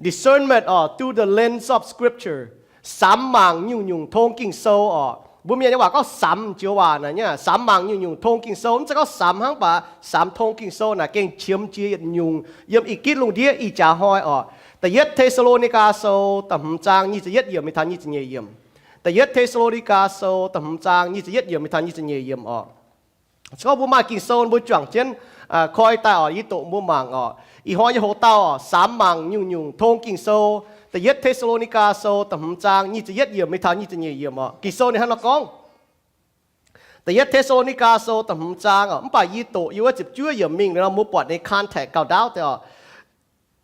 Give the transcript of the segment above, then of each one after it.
Discernment orqc, through the lens of Scripture. Samx mangc nyungc-nyungc tong Ging-Sou orqc. Mbuo Mienh nyei waac gorngv samx joux waac naaic nyei, samx mangc nyungc-nyungc tong Ging-Sou. Mv zeiz gorngv samx hnangv, mv baac samx tong Ging-Sou naaic gengh qiemx jiex yietc nyungc yiem ih gitv lungh ndiev ih jaax hnoi orqc. Da'yietv Te^saa^lo^ni^gaa Sou da'hmz zaang nyic ziepc yietv yiemc mingh taux nyic ziepc nyeic yiemc. Da'yietv Te^saa^lo^ni^gaa Sou da'hmz zaang nyic ziepc yietv yiemc mingh taux nyic ziepc nyeic yiemc orqc. Se gorngv mbuo maaih Ging-Sou mbuo juangc jienv koi daaih orqc, yie doqc mbuo mangc orqc. Ih hnoi nyei hoc dauh orqc, samx mangc nyungc-nyungc tong Ging-Sou. Da'yietv Te^saa^lo^ni^gaa Sou da'hmz zaang nyic ziepc yietv yiemc mingh taux nyic ziepc nyeic yiemc orqc. Ging-Sou ninh hnangv nor gorngv. Da'yietv Te^saa^lo^ni^gaa Sou da'hmz zaang orqc, mv baac yie doqc yiem wuov ziepc juov yiemc mingh nor, mbuo buatc ninh context gauh ndaauv deix orqc.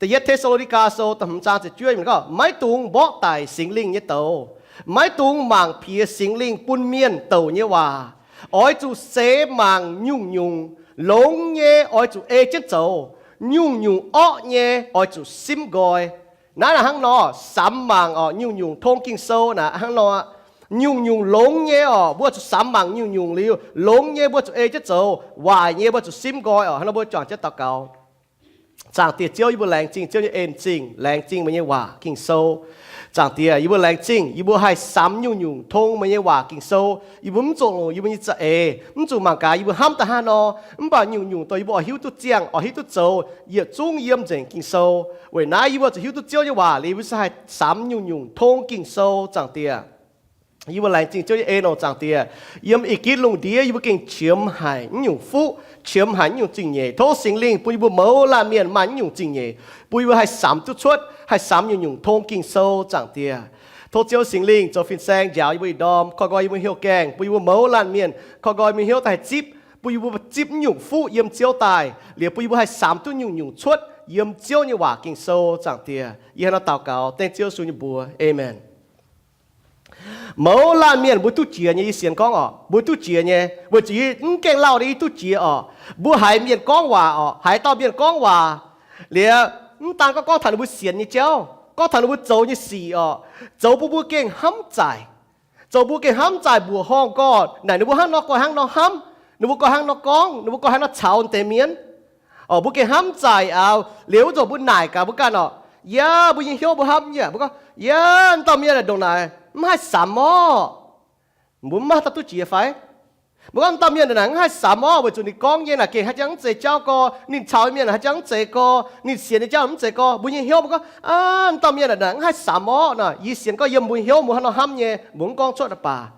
Da'yietv Te^saa^lo^ni^gaa Sou da'hmz zaang ziepc juov yiemc gorngv, maiv dungx mborqv daic Singx Lingh nyei douz. Maiv dungx mangc piex Singx Lingh bun mienh douc nyei waac. Oix zuqc seix mangc nyungc-nyungc, longx nyei oix zuqc ei jienv zoux, nyungc-nyungc orqv nyei oix zuqc simv nqoi. Naaiv naaic hnangv nor, samx mangc orqc, nyungc-nyungc tong Ging-Sou naaic hnangv nor. Nyungc-nyungc longx nyei orqc, mbuo zuqc samx mangc nyungc-nyungc liuz, longx nyei mbuo zuqc ei jienv zoux, waaic nyei mbuo zuqc simv nqoi orqc. Hnangv nor mbuo juangc jienv daux gaux. Zaangc Diex Ziouv, yie mbuo laengz zingh Ziouv nyei en-zingh, laengz zingh meih nyei waac Ging-Sou. Zaangc Diex, yie mbuo laengz zingh yie mbuo haih samx nyungc-nyungc tong meih nyei waac Ging-Sou. Yie mbuo mv zuqc longc yie mbuo nyei za'eix, mv zuqc mangc gaax yie mbuo hnamv daaih hnangv nor, mv baac nyungc-nyungc dongh yie mbuo oix hiuv duqv ziangh, oix hiuv duqv zoux, yietc zungv yiem nzengc Ging-Sou. Weic naaiv yie mbuo zuqc hiuv duqv Ziouv nyei waac liuz, yie mbuo se haih samx nyungc-nyungc tong Ging-Sou. Zaangc Diex, yie mbuo laengz zingh Ziouv nyei en oc. Zaangc Diex, yiem ih gitv lungh ndiev yie mbuo gengh qiemx haic nyungc fuqv, qiemx haic nyungc zingh nyeic. Tov Singx Lingh bun yie mbuo mouz laanh mienh maaih nyungc zingh nyeic, bun yie mbuo haih samx duqv cuotv, haih samx nyungc-nyungc tong Ging-Sou. Zaangc Diex, tov Ziouv Singx Lingh zoux fin-saeng njaaux yie mbuo ih ndorm, koi nqoi yie mbuo hnyouv gaengh, bun yie mbuo mouz laanh mienh koi nqoi mienh hnyouv daaih haih zipv, bun yie mbuo zipv nyungc fuqv yiem Ziouv daaih liuz, bun yie mbuo haih samx duqv nyungc-nyungc cuotv yiem Ziouv nyei waac Ging-Sou. Zaangc Diex, yie hnangv nor daux gaux dengv Ziouv Yesu nyei mbuox, aamen. Mouz laanh mienh mbuo duqv jiex nyei, yie sienx gorngv orqc, mbuo duqv jiex nyei. Weic zuqc yie mv gaengh lauh nyei, yie duqv jiex orqc. Mbuo haiz mienh gorngv waac orqc, haiz dauh mienh gorngv waac liuz, mv daan gorngv, gorngv taux ninh mbuo sienx nyei jauv, gorngv taux ninh mbuo zoux nyei sic orqc, zoux bun mbuo gengh hnamv zaaic. Zoux bun mbuo gengh hnamv zaaic mbuoqc horngh gorx naaic ninh mbuo hnangv nor gorngv, hnangv nor hnamv, ninh mbuo gorngv hnangv nor gorngv, ninh mbuo gorngv hnangv nor caux deix mienh. Orqc, mbuo gengh hnamv zaaic aqv. Liuz wuov zanc mbuo naaic gaax mbuo ganh orqc, yaac mbuo nyei hnyouv mbuo hnamv nyei, mbuo gorngv, yaac wuov dauh mienh ndongc naaic mv haih samx orqc. Mbuo mv maaih dauh duqv jiex fai? Mbuo gorngv, wuov dauh mienh ndongc naaic mv haih samx orqc, weic zuqc ninh gorngv nyei naaic gengh haaix jangx mv zeiz jauv gorx, ninh caux mienh haaix jangx mv zeiz gorx, ninh sienx nyei jauv mv zeiz gorx. Mbuo nyei hnyouv mbuo gorngv, aa, wuov dauh mienh ndongc naaic mv haih samx orqc nor. Yie sienx gorngv yiem mbuo hnyouv mbuo hnangv nor hnamv nyei, mbuo mv gorngv cuotv baac.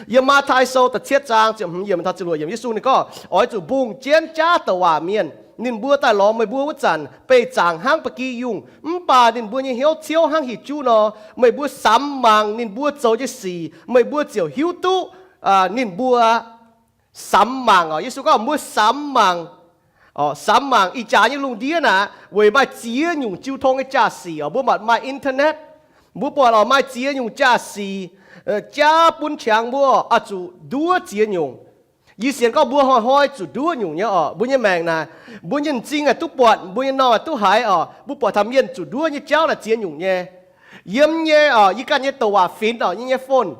Yiem Matv^tai Sou da'cietv zaang ziepc hmz yiemc taux ziepc luoqc yiemc, Yesu ninh gorngv, oix zuqc mbungh jienv jaav douc waac mienh. Ninh mbuo daaih lorz meih mbuo wuov zanc, beih zaangc hnangv ba'gi yungh, mv baac ninh mbuo nyei hnyouv ciouv hnangv hinc juv nor. Meih mbuo samx mangc ninh mbuo zoux nyei sic, meih mbuo ziouc hiuv duqv ninh mbuo. Samx mangc orqc, Yesu gorngv mbuo samx mangc. Samx mangc ih jaax nyei lungh ndiev naaic, weic maaih ziex nyungc jiu tong nyei jaa-sic orqc. Mbuo maaih, maaih internet, mbuo buatc orqc, maaih ziex nyungc jaa-sic, jaav bun qangx mbuo oix zuqc nduov ziex nyungc. Yie sienx gorngv mbuo hnoi-hnoi zuqc nduov nyungc nyei orqc. Mbuo nyei maengc naaic, mbuo nyei m'zing aah duqv buatc, mbuo nyei norm aah duqv haiz orqc. Mbuo buatc taux mienh zuqc nduov nyei jauv naaic ziex nyungc nyei. Yiem nyei orqc, yie ganh nyei douc waac-finx orqc, yie nyei phone,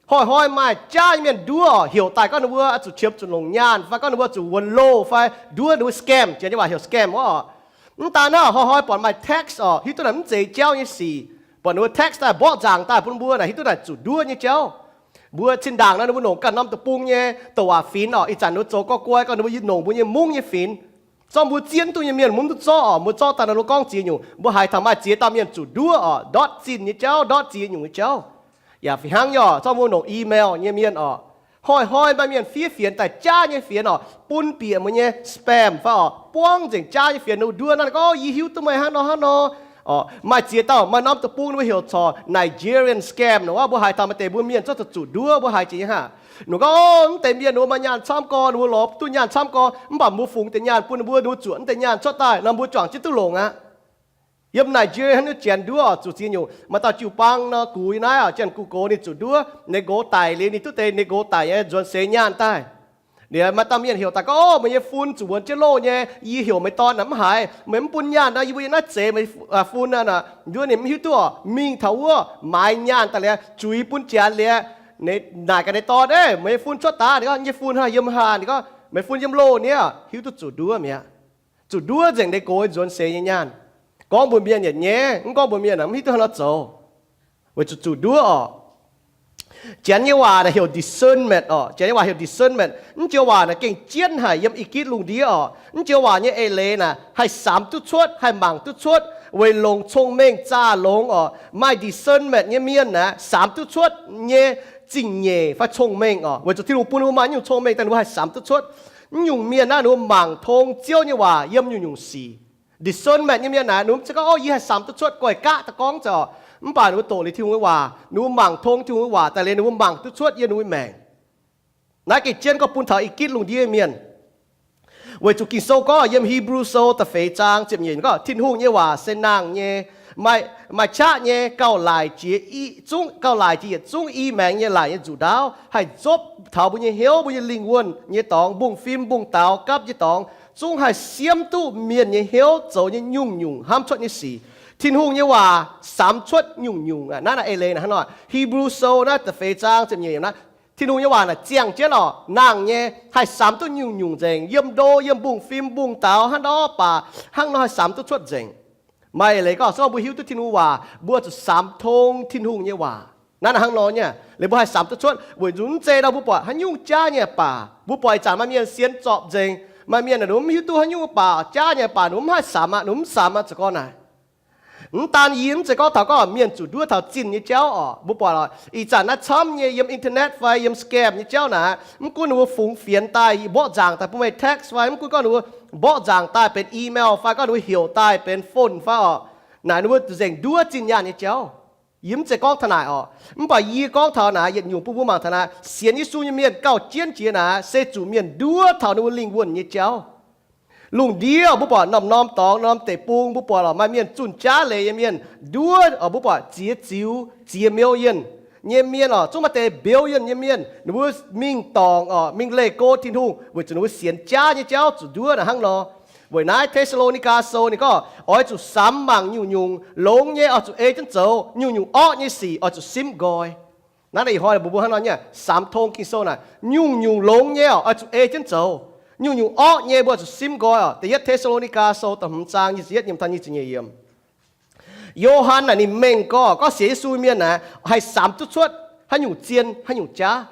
hnoi-hnoi maaih jaav nyei mienh nduov orqc, heuc daaih gorngv ninh mbuo zuqc qiemx zuqc longc nyaanh fai gorngv ninh mbuo zuqc wuonx loh fai nduov ninh mbuo scam, janx nyei waac heuc scam orqc. Mv daan naaiv, hnoi-hnoi buatc maaih text orqc, hiuv duqv naaic mv zeiz jauv nyei sic. Buatc ninh mbuo text daaih mborqv nzaangc daaih bun mbuo naaic, hiuv duqv naaic zuqc nduov nyei jauv. Mbuo zinh ndaangc nor ninh mbuo longc ganh norm deic-bung nyei douc waac-finx orqc. Ih zanc ninh mbuo zoux gorx guai gorngv ninh mbuo longc mbuo nyei mungv nyei finx. Zorqv mbuo zien duqv nyei mienh mbuo mv duqv zorqv orqc, mbuo zorqv daaih naaic ninh mbuo gorngv ziex nyungc. Mbuo haiz taux maaih ziex dauh mienh zuqc nduov orqc, ndortv zinh nyei jauv, ndortv ziex nyungc nyei jauv. Yaac fih hnangv nyei orqc, zorqv mbuo longc email nyei mienh orqc, hnoi-hnoi maaih mienh fiev fienx daaih, jaav nyei fienx orqc, bun bieqc meih nyei spam fai orqc, buangv nzengc jaav nyei fienx ninh mbuo nduov naaiv gorngv, yie hiuv duqv meih hnangv nor hnangv nor. Orqc, maaih ziex dauh maaih norm deic-bung ninh mbuo heuc corc Nigerian scam nor, mbuo haiz taux maaih deix mbuo mienh zorqv zuqc nduov, mbuo haiz jiex nyei haah. Ninh gorngv, mv deix mienh ninh mbuo maaih nyaanh camv gorx, ninh mbuo lorz duqv nyaanh camv gorx, mv baac mbuo fungx deix nyaanh bun ninh mbuo, ninh mbuo zuoqc mv deix nyaanh cuotv daaih nor, mbuo juangc jienv duqv longc aqv. Yiem Nigeria hnangv nor janx nduov orqc, zuqc ziex nyungc. Maaih dauh jiu-baang nor, gux yiem naaiv orqc, janx-guv gox ninh zuqc nduov, ninh nqox daic liuz ninh duqv deix ninh nqox daic nyei nzuonx seix nyaanh daaih. Liuz maaih dauh mienh heuc daaih gorngv, orqc, meih nyei phone zuqc wuonx jienv loh nyei, yie heuc meih dorn naaic mv haiz, meih mv bun nyaanh nor, yie mbuo yiem naaiv zeix meih phone naaic. Nduov ninh mv hiuv duqv orqc, mingh taux wuov maaiz nyaanh daaih liuz, zuiz bun janx liuz, naaic gaax ninh dorn, ov, meih nyei phone cuotv daaih. Ninh gorngv, yie nyei phone hnangv yiem haah? Ninh gorngv, meih phone yiem loh niaa. Hiuv duqv zuqc nduov mi'aqv. Zuqc nduov nzengc ninh gox nzuonx seix nyei nyaanh. Gorngv mbuox mienh yietc nyaiv, mv gorngv mbuox mienh mv hiuv duqv haaix nor zoux, weic zuqc zuqc nduov orqc. Janx nyei waac naaic heuc discernment orqc. Janx nyei waac heuc discernment. Mv joux waac naaic gengh jienv haic yiem i gitv lungh ndiev orqc. Mv joux waac nyei eix leiz naaic haih samx duqv cuotv, haih mangc duqv cuotv, weic longc cong-mengh zaah longx orqc. Maaih discernment nyei mienh naaic samx duqv cuotv nyei zingh nyeic fai cong-mengh orqc. Weic zuqc Tin-Hungh bun ninh mbuo maaih nyungc cong-mengh daaih ninh mbuo haih samx duqv cuotv. Mv nyungc mienh naaiv ninh mbuo mangc tong Ziouv nyei waac yiem nyungc-nyungc sic. Discernment nyei mienh naaic ninh mbuo mv zeiz gorngv, Ov, yie haih samx duqv cuotv, goiv gaqv daaih gorngv zeiz orqc. Mv baac ninh mbuo doqc liuz Tin-Hungh nyei waac, ninh mbuo mangc tong Tin-Hungh nyei waac daaih liuz ninh mbuo mangc duqv cuotv yiem ninh mbuo maengc. Naaiv gengh jienv gorngv bun taux i gitv lungh ndiev mienh. Weic zuqc Ging-Sou gorngv yiem Hipv^lu Sou da'feix zaang ziepc nyeic gorngv, Tin-Hungh nyei waac se nangh nyei, maaih qaqv nyei, gauh laic jiex, gauh laic jiex yietc zungv i maengx nyei laic nyei nzuqc ndaauv, haih nzopv taux mbuo nyei hnyouv, mbuo nyei lingh wuonh nyei dorngx, mbungv-fim mbungv-daaux gapv nyei dorngx, zungv haih siemv duqv mienh nyei hnyouv zoux nyei nyungc-nyungc hnamv cuotv nyei sic. Tin-Hungh nyei waac samx cuotv nyungc-nyungc. Naaiv naaic eix leiz naaic hnangv nor, Hipv^lu Sou naaiv da'feix zaang ziepc nyeic naaic, Tin-Hungh nyei waac naaic ziangh jienv orqc, nangh nyei, haih samx duqv nyungc-nyungc nzengc, yiem ndo, yiem mbungv-fim mbungv-daaux hnangv nor baac hnangv nor haih samx duqv cuotv nzengc. Maaih eix leiz gorngv se gorngv mbuo hiuv duqv Tin-Hungh waac, mbuo zuqc samx tong Tin-Hungh nyei waac. Naaiv naaic hnangv nor nyei, liuz mbuo haih samx duqv cuotv weic zuqc mv zeiz nor mbuo buatc haaix nyungc jaav nyei baac, mbuo buatc ih zanc maaih mienh sienx zorpc nzengc, maaih mienh naaic ninh mbuo mv hiuv duqv haaix nyungc baac, jaav nyei baac ninh mbuo mv haih samx aqv, ninh mbuo mv samx aqv, zoux gorngv naaic. Mv daan yie mv zeiz gorngv taux gorngv mienh zuqc nduov taux zinh nyei jauv orqc. Mbuo buatc lorqc, ih zanc naaiv camv nyei yiem internet fai yiem scam nyei jauv naaic, mv gunv ninh mbuo fungx fienx daaih mborqv nzaangc daaih bun meih text fai mv gunv gorngv ninh mbuo mborqv nzaangc daaih benx email fai gorngv ninh mbuo heuc daaih benx phone fai orqc, naaic ninh mbuo nzengc nduov zinh nyaanh nyei jauv. Yie mv zeiz gorngv taux naaic orqc, mv baac yie gorngv taux naaic yietc nyungc bun mbuo mangc taux naaic, sienx Yesu nyei mienh gauh jienv jiex naaic se zuqc mienh nduov taux ninh mbuo lingh wuonh nyei jauv. Lungh ndiev mbuo buatc norm-norm dorngx, norm deic-bung mbuo buatc lorqc, maaih mienh zunh jaav leiz nyei mienh nduov orqc. Mbuo buatc ziex ziux, ziex million nyei mienh orqc, zungv maaih deix billion nyei mienh, ninh mbuo mingh dorngc orqc, mingh leih go Tin-Hungh weic zuqc ninh mbuo sienx jaav nyei jauv zuqc nduov naaic hnangv nor. Weic naaiv Te^saa^lo^ni^gaa Sou ninh gorngv, Oix zuqc samx mangc nyungc-nyungc longx nyei oix zuqc ei jienv zoux, nyungc-nyungc orqv nyei sic oix zuqc simv nqoi. Naaiv ih hnoi mbuo mbuo hnangv nor nyei, samx tong Ging-Sou naaic, nyungc-nyungc longx nyei orqc oix zuqc ei jienv zoux, nyungc-nyungc orqv nyei mbuo oix zuqc simv nqoi orqc. Da'yietv Te^saa^lo^ni^gaa Sou da'hmz zaang nyic ziepc yietv nyiemc taux nyic ziepc nyeic yiemc. Yo^han naaic ninh mengh gorngv, gorngv sienx Yesu mienh naaic haih samx duqv cuotv haaix nyungc zien haaix nyungc jaav.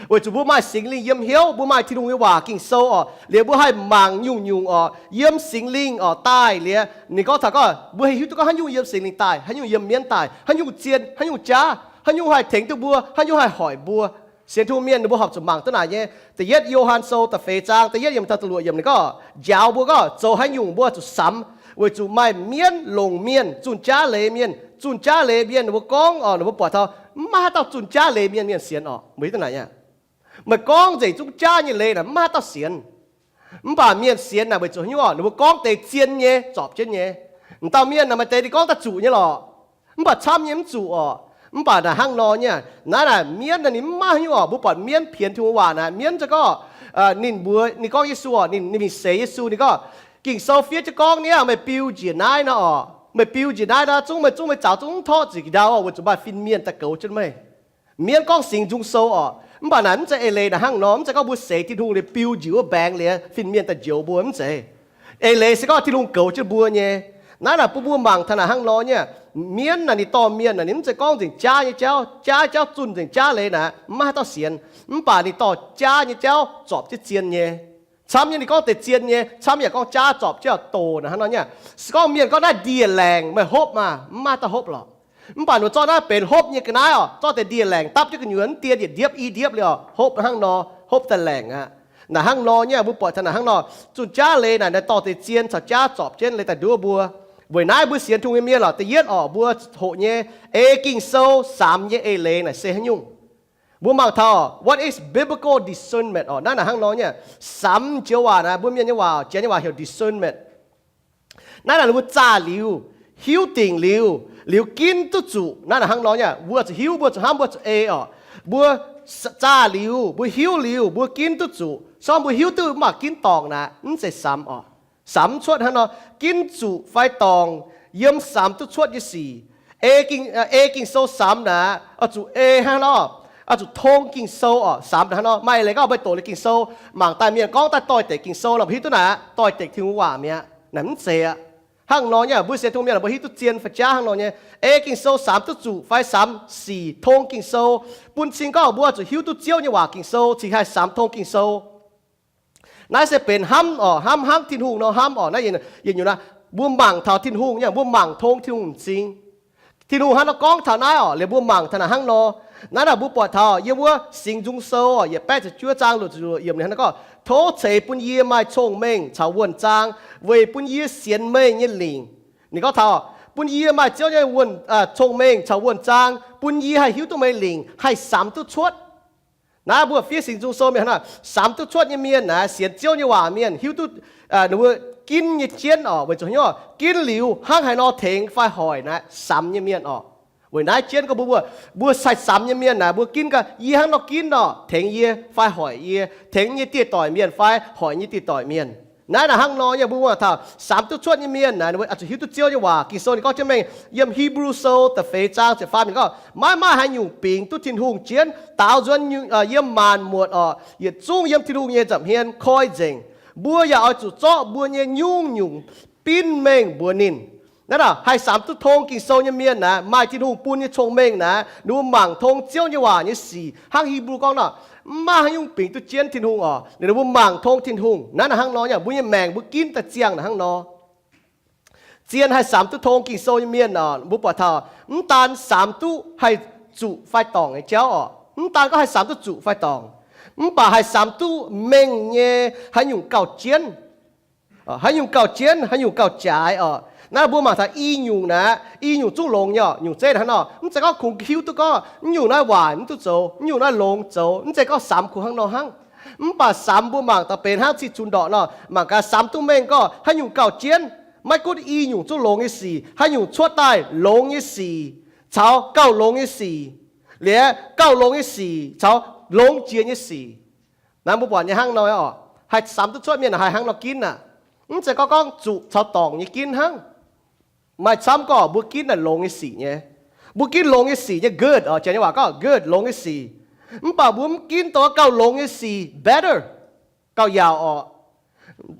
Weic zuqc mbuo maaih Singx Lingh yiem hnyouv, mbuo maaih Tin-Hungh nyei waac Ging-Sou orqc, liuz mbuo haih mangc nyungc-nyungc orqc yiem Singx Lingh orqc daaih liuz, ninh gorngv taux gorngv mbuo haih hiuv duqv gorngv haaix nyungc yiem Singx Lingh daaih, haaix nyungc yiem mienv daaih, haaix nyungc zien haaix nyungc jaav, haaix nyungc haih tengx duqv mbuo, haaix nyungc haih hoic mbuo. Sienx Tin-Hungh mienh ninh mbuo horpc zuqc mangc duqv naaic nyei. Da'yietv Yo^han Sou da'feix zaang da'yietv yiemc taux da'luoqc yiemc ninh gorngv njaaux mbuo gorngv zoux haaix nyungc mbuo zuqc samx, weic zuqc maaih mienv longc mienh, zunh jaav leiz mienh, zunh jaav leiz mienh ninh mbuo gorngv orqc, ninh mbuo buatc taux mv maaih haaix dauh zunh jaav leiz mienh mienh sienx orqc. Mbuo hiuv duqv naaic aqv. Meih gorngv nzengc zungv jaav nyei leiz naaic mv maaih haaix dauh sienx. Mv baac mienh sienx naaic weic zuqc haaix nyungc orqc, ninh mbuo gorngv deix zien nyei, zorpc jienv nyei. M'dauh mienh naaic maaih deix ninh gorngv daaih zuqc nyei lorqc, mv baac camv nyei mv zuqc orqc. Mv baac naaic hnangv nor nyei, naaiv naaic mienv naaic ninh mv maaih haaix nyungc orqc. Mbuo buatc mienv pienx Tin-Hungh waac naaic, mienv za'gengh gorngv, ninh mbuo, ninh gorngv Yesu orqc, ninh, ninh mingh seix Yesu, ninh gorngv, Ging-Sou fiev jienv gorngv niaa, meih biu njiec naaiv nor orqc, meih biu njiec naaiv nor zungv meih, zungv meih zaux zungv mv torqv ziqc ndau orqc, weic zuqc maaih fin-mienh daaih goux jienv meih. Mienv gorngv Singx Nzung Sou orqc. Mv baac naaic mv zeiz eix leiz naaic hnangv nor, mv zeiz gorngv mbuo seix Tin-Hungh liuz biu njiec wuov mbaengx liuz fin-mienh daaih njoux mbuo, mv zeiz. Eix leiz se gorngv Tin-Hungh goux jienv mbuo nyei. Naaiv naaic bun mbuo mangc taux naaic hnangv nor nyei. Mienv naaic ninh dorh mienh naaic ninh mv zeiz gorngv nzengc jaav nyei jauv, jaav jauv zunh nzengc jaav leiz naaic mv maaih haaix dauh sienx. Mv baac ninh dorh jaav nyei jauv zorpc jienv zien nyei. Camv nyei ninh gorngv deix zien nyei, camv yaac gorngv jaav zorpc jienv doqc naaic hnangv nor nyei. Se gorngv mienh gorngv naaiv ndie-laengc, meih hopv maah, mv maaih dauh hopv lorqc. Mv baac ninh zorqv naaiv benx hopv nyei ga'naaiv orqc, zorqv deix ndie-laengc dapv jienv gu'nyuoz, mv dien yietc ndiepv i ndiepv liuz orqc, hopv hnangv nor, hopv daaih laengc aqv. Naaic hnangv nor nyei mbuo buatc taux naaic hnangv nor, zunh jaav leiz naaic, naaiv dorh deix zien caux jaav zorpc jienv leiz daaih nduov mbuo. Weic naaiv mbuo sienx Tin-Hungh nyei mienh lorqc, da'yietv orqc mbuo hoqc nyei, ei Ging-Sou samx nyei eix leiz naaic se haaix nyungc. Mbuo mangc taux what is biblical discernment orqc, naaiv naaic hnangv nor nyei. Samx joux waac naaic mbuo mienh nyei waac, Janx nyei waac heuc discernment. Naaiv naaic ninh mbuo zaah liuz, hiuv dingc liuz, liuz ginv duqv zuqc. Naaiv naaic hnangv nor nyei, mbuo zuqc hiuv, mbuo zuqc hnamv, mbuo zuqc ei orqc. Mbuo zaah liuz, mbuo hiuv liuz, mbuo ginv duqv zuqc. Se gorngv mbuo hiuv duqv mv baac ginv dorngc naaic, mv zeiz samx orqc. Samx mv cuotv hnangv nor, ginv zuqc fai dorngc yiem samx duqv cuotv nyei sic. Ei Ging-Sou samx naaic oix zuqc ei hnangv nor, oix zuqc tong Ging-Sou orqc. Samx hnangv nor, maaih leiz gorngv meih doqc liuz Ging-Sou, mangc daaih mienh gorngv daaih doix-dekc Ging-Sou, lomh hiuv duqv naaic doix-dekc Tin-Hungh waac mi'aqv. Naaic mv zeiz aqv. Hnangv nor nyei, mbuo sienx Tin-Hungh mienh mbuo hiuv duqv zien fai jaav hnangv nor nyei. Ei Ging-Sou samx duqv zuqc fai samx sic tong Ging-Sou, bun cing gorngv mbuo zuqc hiuv duqv Ziouv nyei waac Ging-Sou cingx haih samx tong Ging-Sou. Naaiv se benx hnamv oc, hnamv hnangv Tin-Hungh nor hnamv oc. Naaiv yietc nyungc naaiv, mbuo mangc taux Tin-Hungh nyei, mbuo mangc tong Tin-Hungh m'zing. Tin-Hungh hnangv nor gorngv taux naaiv oc, liuz mbuo mangc taux naaic hnangv nor. Naaiv naaic mbuo buatc taux yiem wuov Singx Nzung Sou oc, yietc baeqv ziepc juov zaang luoqc ziepc luoqc yiemc ninh hnangv nor gorngv, Tov ceix bun yie maaih cong-mengh caux wuonh zaang, weic bun yie sienx meih nyei lingc. Ninh gorngv taux, bun yie maaih Ziouv nyei wuonh, cong-mengh caux wuonh zaang, bun yie haih hiuv duqv meih lingc, haih samx duqv cuotv. Naaiv mbuo fiev Singx Nzung Sou mienh hnangv naaic, samx duqv cuotv nyei mienh naaic, sienx Ziouv nyei waac mienh hiuv duqv ninh mbuo ginv nyei jienv oc, weic zuqc hnangv nor ginv liuz hnangv haaix nor tengx fai hoic naaic samx nyei mienh oc. Weic naaiv jienv gorngv mbuo, mbuo, mbuo haih samx nyei mienh naaic, mbuo ginv gaax yie hnangv nor ginv nor, tengx yie fai hoic yie, tengx nyei dieh doic mienh fai hoic nyei dieh doic mienh. Naaiv naaic hnangv nor nyei, mbuo mangc taux samx duqv cuotv nyei mienh naaic, zuqc hiuv duqv Ziouv nyei waac. Ging-Sou ninh gorngv jienv mengh yiem Hipv^lu Sou da'feix zaang ziepc faam ninh gorngv, maiv maaih haaix nyungc bingx duqv Tin-Hungh jienv, daaux nzuonx yiem maanc muotc oc, yietc zungv yiem Tin-Hungh nyei nza'hmien koi nzengc. Mbuo yaac oix zuqc zorqv mbuo nyei nyungc-nyungc binv mengh mbuox ninh. Naaiv naaic haih samx duqv tong Ging-Sou nyei mienh naaic, maaih Tin-Hungh bun nyei cong-mengh naaic, ninh mbuo mangc tong Ziouv nyei waac nyei sic hnangv Hipv^lu gorngv nor, maiv maaih haaix nyungc bingx duqv jienv Tin-Hungh oc. Ninh mbuo mangc tong Tin-Hungh. Naaiv naaic hnangv nor nyei, mbuo nyei maengc mbuo ginv daaih ziangh naaic hnangv nor. Zien haih samx duqv tong Ging-Sou nyei mienh oc, mbuo buatc taux mv daan samx duqv haih zuqc fai dorngc nyei jauv oc. Mv daan gorngv haih samx duqv zuqc fai dorngc, mv baac haih samx duqv mengh nyei haaix nyungc gauh jienv, haaix nyungc gauh jienv, haaix nyungc gauh jaaix oc. Naaiv mbuo mangc taux i nyungc naaic, i nyungc zungv longx nyei oc. Nyungc zeiv hnangv nor, mv zeiz gorngv kungx hiuv duqv gorngv mv nyungc naaiv waaic mv duqv zoux, mv nyungc naaiv longx zoux, mv zeiz gorngv samx kungx hnangv nor hnangv. Mv baac samx mbuo mangc daaih benx hnangv cih cunx ndorqc nor, mangc gaax samx duqv mengh gorngv haaix nyungc gauh jienv, maiv gunv i nyungc zungv longx nyei sic, haaix nyungc cuotv daaih longx nyei sic caux gauh longx nyei sic, liuz gauh longx nyei sic caux longx jiex nyei sic. Naaiv mbuo buatc nyei hnangv nor oc, haih samx duqv cuotv mienh haih hnangv nor ginv aqv. Mv zeiz gorngv gorngv zuqc caux dorngc nyei ginv hnangv. Maaih camv gorngv mbuo ginv naaic longx nyei sic nyei. Mbuo ginv longx nyei sic nyei good oc, janx nyei waac gorngv good, longx nyei sic. Mv baac mbuo mv ginv dongh gauh longx nyei sic better, gauh yaauc oc.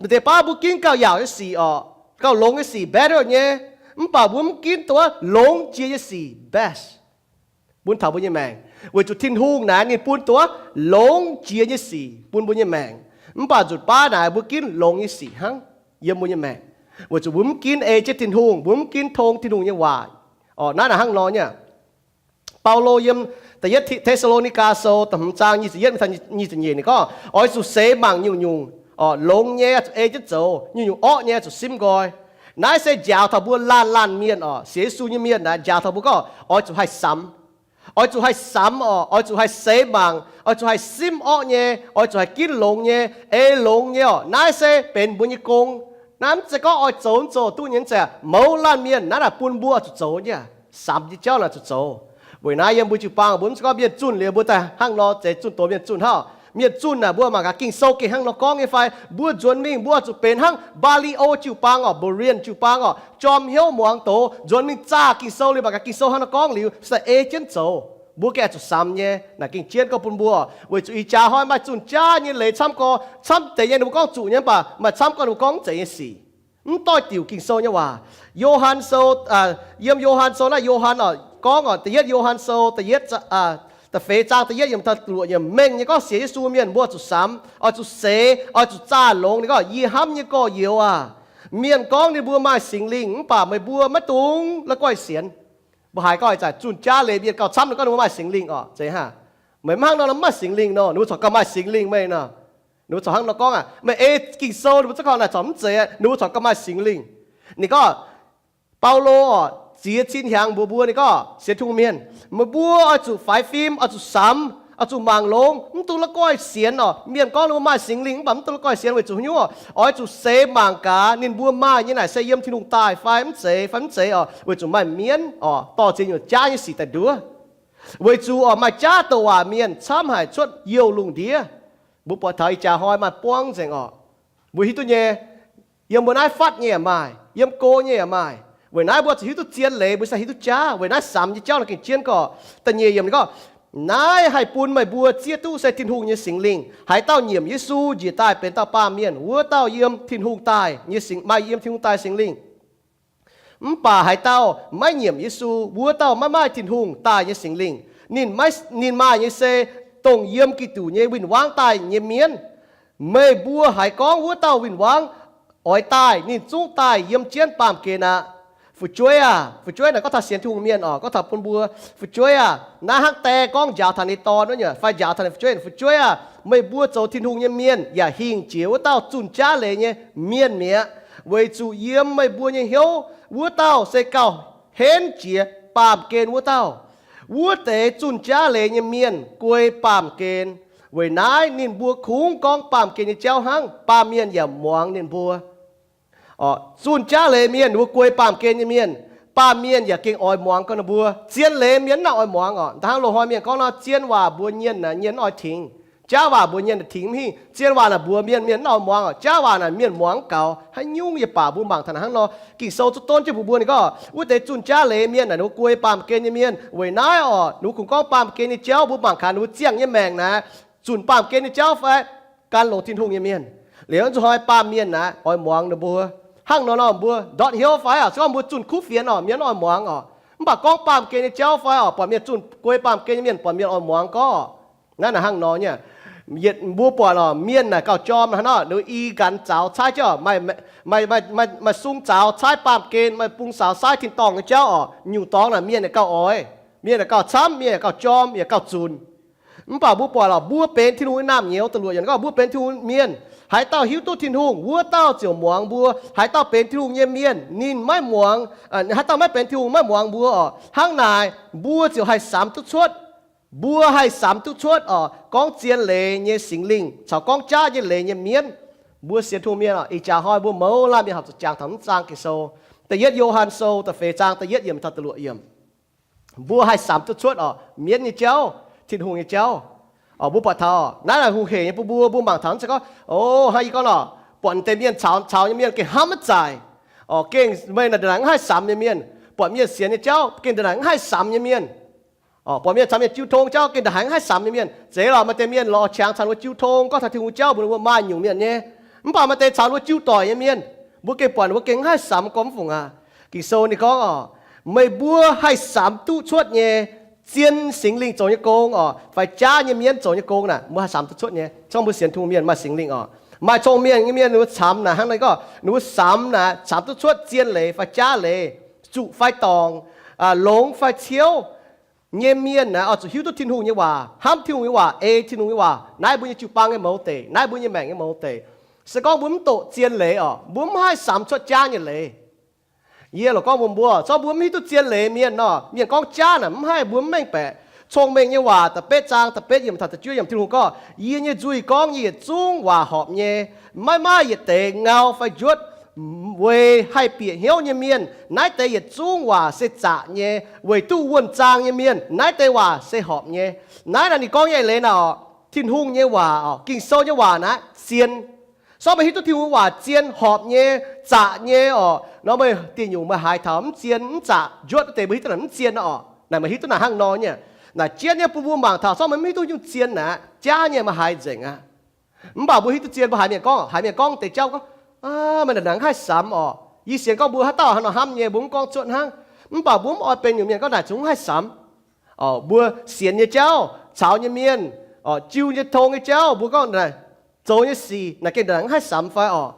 Deix baav mbuo ginv gauh yaauc nyei sic oc, gauh longx nyei sic better nyei. Mv baac mbuo mv ginv dongh longx jiex nyei sic best bun taux mbuo nyei maengc. Weic zuqc Tin-Hungh naaic ninh bun dongh longx jiex nyei sic bun mbuo nyei maengc. Mv baac nzutc baav naaic mbuo ginv longx nyei sic hnangv yiem mbuo nyei maengc. Weic zuqc mbuo mv ginv ei jienv Tin-Hungh, mbuo mv ginv tong Tin-Hungh nyei waac oc. Naaiv naaic hnangv nor nyei. Baulo yiem da'yietv Te^saa^lo^ni^gaa Sou da'hmz zaang nyic ziepc yietv mingh taux nyic ziepc nyeic ninh gorngv, oix zuqc seix mangc nyungc-nyungc oc, longx nyei zuqc ei jienv zoux, nyungc-nyungc orqv nyei zuqc simv nqoi. Naaiv se njaaux taux mbuo laanh laanh mienh oc, sienx Yesu nyei mienh naaic njaaux taux mbuo gorngv oix zuqc haih samx. Oix zuqc haih samx oc, oix zuqc haih seix mangc, oix zuqc haih simv orqv nyei, oix zuqc haih ginv longx nyei, ei longx nyei oc. Naaiv se benx mbuo nyei gong. Naaiv mv zeiz gorngv oix zoux mv zoux duqv nyei, mv zeiz. Mouz laanh mienh naaiv naaic bun mbuo oix zuqc zoux nyei, samx nyei jauv naaic zuqc zoux. Weic naaiv yiem mbuo jiu-baang mbuo mv zeiz gorngv mienh zunh liuz mbuo daaih hnangv nor zeiz zunh doz mienh zunh hnangv. Mienh zunh naaic mbuo mangc gaax Ging-Sou gengh hnangv nor gorngv nyei fai, mbuo nzuonx mingh mbuo oix zuqc benx hnangv Mbaa^li^o jiu-baang oc, Berean jiu-baang oc, jorm hnyouv muangx doz, nzuonx mingh zaah Ging-Sou liuz mangc gaax Ging-Sou hnangv nor gorngv liuz se ei jienv zoux. Mbuo gengh oix zuqc samx nyei. Naaic gengh jienv gorngv bun mbuo, weic zuqc ih jaax hnoi maaih zunh jaav nyei leiz camv gorx, camv deix nyei ninh mbuo gorngv zuqc nyei, mv baac maaih camv gorx ninh mbuo gorngv mv zeiz nyei sic. Mv doix-diuc Ging-Sou nyei waac. Yo^han Sou, yiem Yo^han Sou naaiv Yo^han oc gorngv oc, da'yietv Yo^han Sou da'yietv, da'feix zaang da'yietv yiemc taux luoqc yiemc mengh nyei gorngv sienx Yesu mienh mbuo zuqc samx, oix zuqc seix, oix zuqc zaah longx. Ninh gorngv, yie hnamv nyei gorx-youz aac, mienh gorngv ninh mbuo maaih Singx Lingh mv baac meih mbuo maiv dungx la'guaih sienx. Mbuo haiz gorngv ih zanc zunh jaav leiz mienh gauh camv ninh gorngv ninh mbuo maaih Singx Lingh oc, zeiz hnangv. Meih mv hnangv nor, mv maaih Singx Lingh nor, ninh mbuo corc gauh maaih Singx Lingh meih nor. Ninh mbuo corc hnangv nor gorngv aqv. Meih ei Ging-Sou ninh mbuo zungv gorngv naaic corc mv zeiz, ninh mbuo corc gauh maaih Singx Lingh. Ninh gorngv, Baulo oc, ziex cin hnyangx mbuox mbuo, ninh gorngv, sienx Tin-Hungh mienh, meih mbuo oix zuqc faix fim, oix zuqc samx, oix zuqc mangc longx, mv dungx la'guaih sienx oc. Mienh gorngv ninh mbuo maaih Singx Lingh mv baac mv dungx la'guaih sienx weic zuqc hnyouv oc, oix zuqc seix mangc gaax ninh mbuo maaih nyei naaic se yiem Tin-Hungh daaih fai mv zeiz, fai mv zeiz oc, weic zuqc maaih mienv oc dorh ziex nyungc jaav nyei sic daaih nduov. Weic zuqc oc maaih jaav douc waac mienh camv haic cuotv youh lungh ndiev. Mbuo buatc taux ih jaax hnoi maaih buangv nzengc oc. Mbuo hiuv duqv nyei, yiem mbuo naaiv fatv nyei yaac maaih, yiem go nyei yaac maaih. Weic naaiv mbuo zuqc hiuv duqv zien leiz mbuo sai hiuv duqv jaav. Weic naaiv samx nyei jauv naaiv gengh jienv gorqv. Da'nyeic yiemc ninh gorngv, naaiv haih bun meih mbuo zieqv duqv se Tin-Hungh nyei Singx Lingh. Haaix dauh nyiemc Yesu njiec daaih benx dauh baamh mienh, wuov dauh yiem Tin-Hungh daaih nyei Singx, maaih yiem Tin-Hungh daaih Singx Lingh. Mv baac haaix dauh maiv nyiemc Yesu, wuov dauh maiv maaih Tin-Hungh daaih nyei Singx Lingh. Ninh, ninh maaih nyei se dongh yiem Giduc nyei win-wangv daaih nyei mienv. Meih mbuo haiz gorngv wuov dauh win-wangv oix daaih, ninh zungv daaih yiem jienv baamh gen aqv. Fu'jueiv aah, fu'jueiv naaic gorngv taux sienx Tin-Hungh mienh oc, gorngv taux bun mbuo. Fu'jueiv aah, naaiv hnangv die gorngv njaaux taux ninh dorn wuov nyei, fai njaaux taux ninh fu'jueiv, fu'jueiv aah, meih mbuo zoux Tin-Hungh nyei mienh yaac hingh jiex wuov dauh zunh jaav leiz nyei mienh mi'aqv. Weic zuqc yiem meih mbuo nyei hnyouv wuov dauh se gauh henv jiex baamh gen wuov dauh. Wuov deix zunh jaav leiz nyei mienh guei baamh gen. Weic naaiv ninh mbuo kungx gorngv baamh gen nyei jauv hnangv, baamh mienh yaac muangx ninh mbuo. Zunh jaav leiz mienh wuov guei baamh gen nyei mienh, baamh mienh yaac gengh oix muangx gau ninh mbuo. Zien leiz mienh mv nangc oix muangx oc. Da'hnangv loz-hnoi mienh gorngv nor, zien waac mbuox mienh naaic mienh mv oix tingx, jaav waac mbuox mienh naaic tingx mv hingh. Zien waac naaic mbuox mienh, mienh mv oix muangx oc. Jaav waac naaic mienh muangx mv gaux. Haaix nyungc yie baac mbuo mangc taux naaic hnangv nor. Ging-Sou zuqc donv jienv mbuox mbuo ninh gorngv wuov deix zunh jaav leiz mienh naaic ninh mbuo guei baamh gen nyei mienh. Weic naaiv oc, ninh mbuo kungx gorngv baamh gen nyei jauv. Mbuo mangc gaax ninh mbuo ziangh nyei maengc naaic, zunc baamh gen nyei jauv fai gan longx Tin-Hungh nyei mienh. Liuz nzunc hnoi baamh mienh naaic oix muangx ninh mbuo. Hnangv nor nor mbuo ndortv hnyouv fai oc, se gorngv mbuo zunh kuv fienx oc, mienh mv oix muangx oc. Mv baac gorngv baamh gen nyei jauv fai oc, buatc mienh zunh guei baamh gen nyei mienh, buatc mienh oix muangx gorngv. Naaiv naaic hnangv nor nyei. Yietc mbuo buatc oc, mienh naaic gauh jorm hnangv nor, ninh i nqanx zaux caaiv jienv, maaih sung zaux caaiv baamh gen, maaih bung zaux caaiv tin-dorngh nyei jauv oc. Nyungc dorngx naaic mienh yaac gauh oix, mienh yaac gauh camv, mienh yaac gauh jorm, yaac gauh zunc. Mv baac mbuo buatc oc, mbuo benx Tin-Hungh nyei naamh nyouz, da'luoqc yiemc gorngv mbuo benx Tin-Hungh mienh. Haaix dauh hiuv duqv Tin-Hungh, wuov dauh ziouc muangx mbuo. Haaix dauh benx Tin-Hungh nyei mienh, ninh maiv muangx, haaix dauh maiv benx Tin-Hungh maiv muangx mbuo oc. Hnangv naaic mbuo ziouc haih samx duqv cuotv. Mbuo haih samx duqv cuotv oc, gorngv zien leiz nyei Singx Lingh caux gorngv jaav nyei leiz nyei mienv. Mbuo sienx Tin-Hungh mienh oc, ih jaax hnoi mbuo mouz laanh mienh horpc zuqc jangx taux mv zaang Ging-Sou. Da'yietv Yo^han Sou da'feix zaang da'yietv yiemc taux da'luoqc yiemc. Mbuo haih samx duqv cuotv oc, mienv nyei jauv, Tin-Hungh nyei jauv. Mbuo buatc taux naaiv naaic hungh hec nyei bun mbuo, mbuo mangc taux se gorngv, o, hnangv yie gorngv nor, buatc deix mienh caux, caux nyei mienh gengh hnamv maiv zaaic. Oc, gengh meih naaic ndongc naaic mv haih samx nyei mienh. Buatc mienh sienx nyei jauv gengh ndongc naaic mv haih samx nyei mienh. Oc, buatc mienh caux mienh jiu tong jauv gengh ndongc naaic mv haih samx nyei mienh. Zeiz lorqc, maaih deix mienh lorz qangx caux ninh mbuo jiu tong, gorngv taux Tin-Hungh jauv mbuox ninh mbuo maaih nyungc mienh nyei. Mv baac maaih deix caux ninh mbuo jiu doic nyei mienh, mbuo gengh buatc ninh mbuo gengh mv haih samx gormx fungc aqv. Ging-Sou ninh gorngv oc, meih mbuo haih samx duqv cuotv nyei, zien Singx Lingh zoux nyei gong oc, fai jaav nyei mienv zoux nyei gong naaic, mbuo haih samx duqv cuotv nyei. Gorngv mbuo sienx Tin-Hungh mienh maaih Singx Lingh oc, maaih cong-mengh nyei mienh ninh mbuo camx naaic hnangv naaiv gorngv, ninh mbuo samx naaic camx duqv cuotv zien leiz fai jaav leiz, zuqc fai dorngc, longx fai ciouv nyei mienh naaic oix zuqc hiuv duqv Tin-Hungh nyei waac, hnamv Tin-Hungh nyei waac, ei Tin-Hungh nyei waac. Naaiv mbuo nyei jiu-baang nyei mouz deic, naaiv mbuo nyei maengc nyei mouz deic. Se gorngv mbuo mv doqc zien leiz oc, mbuo mv haih samx cuotv jaav nyei leiz. Yie loc gorngv mbuox mbuo, zorqv mbuo mv hiuv duqv zien leiz mienh nor, mienh gorngv jaav naaic mv haih, mbuo mv mengh baeqc. Cong-Mengh nyei Waac da'betv zaang da'betv yiemc taux da'juov yiemc Tin-Hungh gorngv, yie nyei nzuih gorngv yie yietc zungv waac horpc nyei. Maiv maaih yietc deix ngau fai njuotv. Weic haih bieqc hnyouv nyei mienh, naaiv deix yietc zungv waac se zaqc nyei. Weic duqv wuonh zaang nyei mienh, naaiv deix waac se horpc nyei. Naaiv naaic ninh gorngv nyei leiz naaic oc, Tin-Hungh nyei waac oc, Ging-Sou nyei waac naaiv zien. Sortv meih hiuv duqv Tin-Hungh waac zien, horpc nyei, zaqc nyei oc, nor meih dieh nyungc meih haiz taux mv zien mv zaqc, njuotv wuov deix mbuo hiuv duqv naaic mv zien oc. Naaic meih hiuv duqv naaic hnangv nor nyei. Naaic jienv nyei bun mbuo mangc taux, sortv meih mv hiuv duqv nyungc zien naaic, jaav nyei meih haiz nzengc aqv. Mv baac mbuo hiuv duqv zien, mbuo haiz mienh gorngv, haiz mienh gorngv deix jauv gorngv, meih naaic mv haih samx oc. Yie sienx gorngv mbuo haaix dauh haaix nor hnamv nyei mbuo mv gorngv cuotv hnangv. Mv baac mbuo mv oix benx nyungc mienh gorngv naaic zungv mv haih samx. Mbuo sienx nyei jauv, caux nyei mienh, jiu nyei tong nyei jauv, mbuo gorngv naaic zoux nyei sic naaic gengh naaic mv haih samx fai oc.